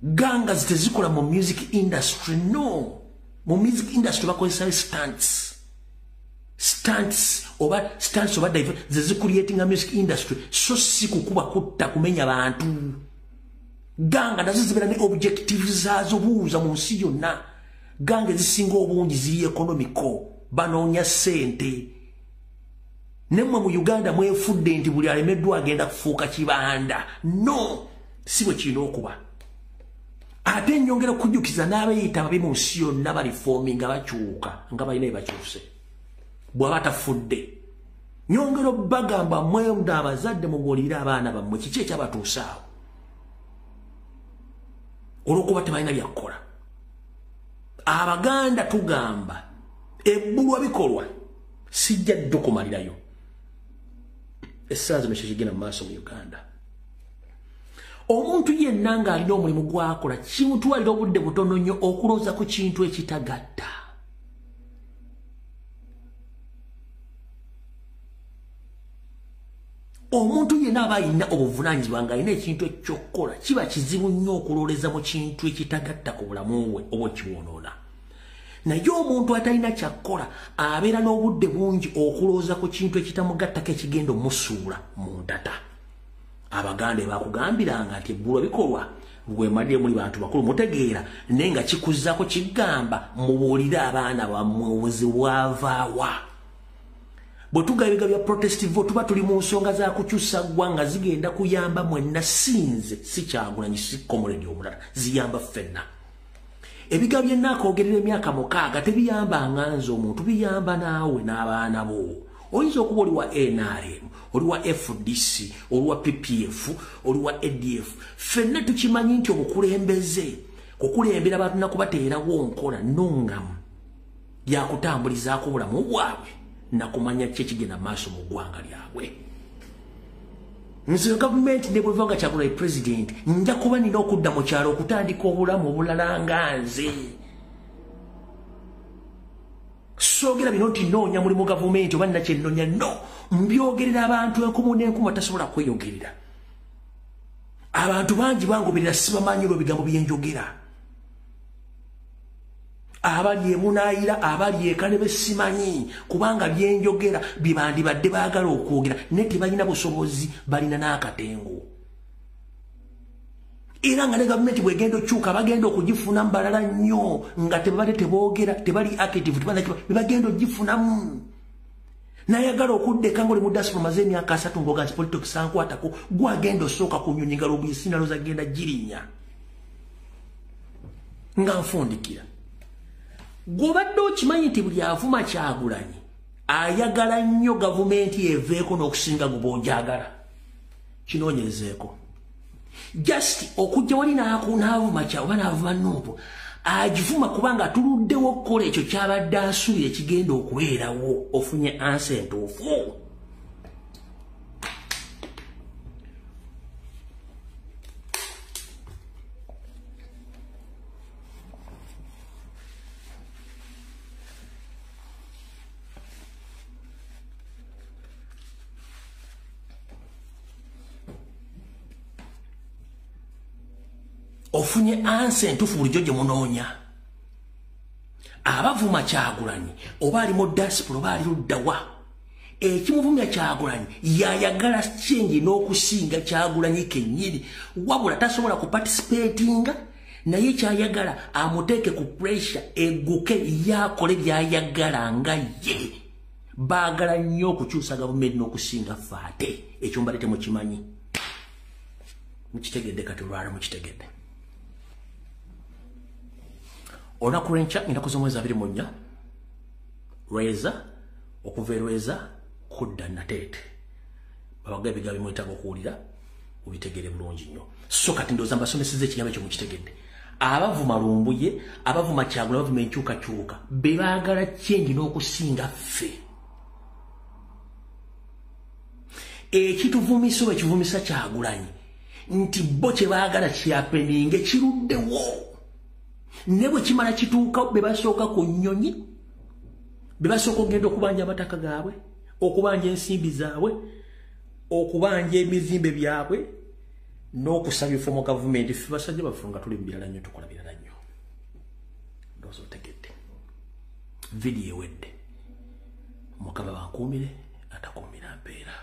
A: Ganga tezikola mu music industry, no. Mu music industry bakozesa stunts. Stunts oba stunts oba ze creating a music industry. So si kukuba kutta kumenya bantu. Ganga nazo zibeera ne objectives zaazo, buuza mu nsi yonna. Ganga ezisinga obungi ziri economical, banoonya ssente. Nemmwe mu Uganda mwefudde nti buli alemeddwa agenda kufuuka kibanda. No, si bwe kirina okuba. Ate nnyongera okujjukiza n'abeeyita ababi mu nsi yonna baliforminga bakyuka nga balina bye bakyuse. Bw'aba tafudde. Nyongera obbagamba mmwe abazadde mubuulire abaana bammwe kiki ekyabatuusa awo. Olw'okuba tebalina byakukola. Abaganda tugamba ebbulwa bikolwa sijja ddukumalirayo. Essaawa zino kigenda mu maaso mu Uganda. Omuntu yenna ng'alina omulimu gw'akola kimutwalira obudde butono nnyo okulowooza ku kintu ekitagatta. Omuntu yenna aba alina obuvunaanyizibwa ng'alina ekintu eky'okukola kiba kizibu nnyo okulooleza mu kintu ekitagatta ku bulamu bwe oba okibwonoona. Naye omuntu atalina kyakkola abeera n'obudde bungi okulowooza ku kintu ekitamugattako ekigenda omusuula mu ntata. Abaganda bakugambiranga nti ebbulwa bikolwa bwemalire muli bantu bakulu mutegeera, naye nga kikuzzaako kigamba mubuulire abaana bammwe obuzibu bwavaawa. Bwe tugaba ebigambo bya protest vote tuba tuli mu nsonga za kukyusa ggwanga zigenda kuyamba mwenna, sinze si Kyagulanyi si Comrade omulala, ziyamba ffenna. Ebigambo bye nnaakoogerera emyaka 6 tebiyamba nze omuntu, biyamba naawe n'abaana bo. Oyinza okuba oli wa NRM, oli wa FDC, oli wa PPF, oli wa ADF. Ffenna tukimanyi nti obukulembeze kukulembera abantu nakubateerawo nkola nnungamu yakutambulizaako obulamu bwabwe nakumanya ki ekigenda maaso mu ggwanga lyabwe. Nze gavumenti ne bweva nga Kyagulanyi president, nja kuba nina okudda mu kyalo okutandika obulamu obulala nga nze. Soogera bino nti nnoonya mulimu gavumenti oba nina kye nnoonya, no. Mbyogerera abantu enkumu n'enkumu batasobola kweyogerera. Abantu bangi bangoberera sibamanyi olw'ebigambo bye njogera. Abali ebunaayira, abali eka ne besimanyi, kubanga byenjogera bye bandibadde baagala okwogera naye tebalina busobozi, balina n'akatengo. Era nga ne gavumenti bw'egenda okyuka bagenda okugifunamu balala nnyo nga tebabadde teboogera, tebali active, bebagenda ogifunamu. Nayagala okudda eka ng'oli mu diaspora omaze emyaka 3 ng'oga nti politics ankwatako, gwagenda osooka ku nnyonyi nga lw'obuyisi nalowooza genda girinnya. Nga nfundikira. Gw'obadde okimanyi nti buli avuma Kyagulanyi ayagala nnyo gavumenti eveeko n'okusinga gwe bw'ogyagala. Kinoonyerezeeko. Just okujja wali n'avuma oba n'avuma Nuupu, agivuma kubanga atuluddewo okukola ekyo ky'abadde asuubira ekigenda okubeerawo, ofunye ansa entuufu. Ofunye ansa entuufu bulijjo gye munoonya. Abavuma Kyagulanyi oba ali mu diaspora oba ali ludda wa, ekimuvumya Kyagulanyi yayagala change n'okusinga Kyagulanyi kennyini, wabula tasobola kupaticipatinga, naye kyayagala amuteeke ku pressure egguke yakole byayagala nga ye. Baagala nnyo okukyusa gavumenti n'okusinga ffe ate ekyo mbadde temukimanyi. Mukitegedde kati olwala mukitegedde. Olunaku lw'enkya ennaku z'omwezi 24 Lweza, okuva e Lweza kudda Nateete. Babaga ebigambo bimwetaaga okuwulira obitegere bulungi nnyo. So kati ndowooza mbasomesezza ekigambo ekyo mukitegedde. Abavuma Lumbuye, abavuma Kyagulanyi, abavuma enkyukakyuka be baagala change n'okusinga ffe. Ekituvumisa oba ekivumisa Kyagulanyi nti bo kye baagala kyapeninge kiruddewo. Ne bwe kimala kituuka be basooka ku nnyonyi, be basooka okugenda okubanja amataka gaabwe, okubanja ensimbi zaabwe, okubanja ebizimbe byabwe, n'okusaba ebifo mu gavumenti. Ffe basajja baffe nga tuli mu birala nnyo, tukola birala nnyo. Ndowooza otegedde. Vidiyo ewedde. Mukama. Mukama bankuumire, atakuumira mpeera.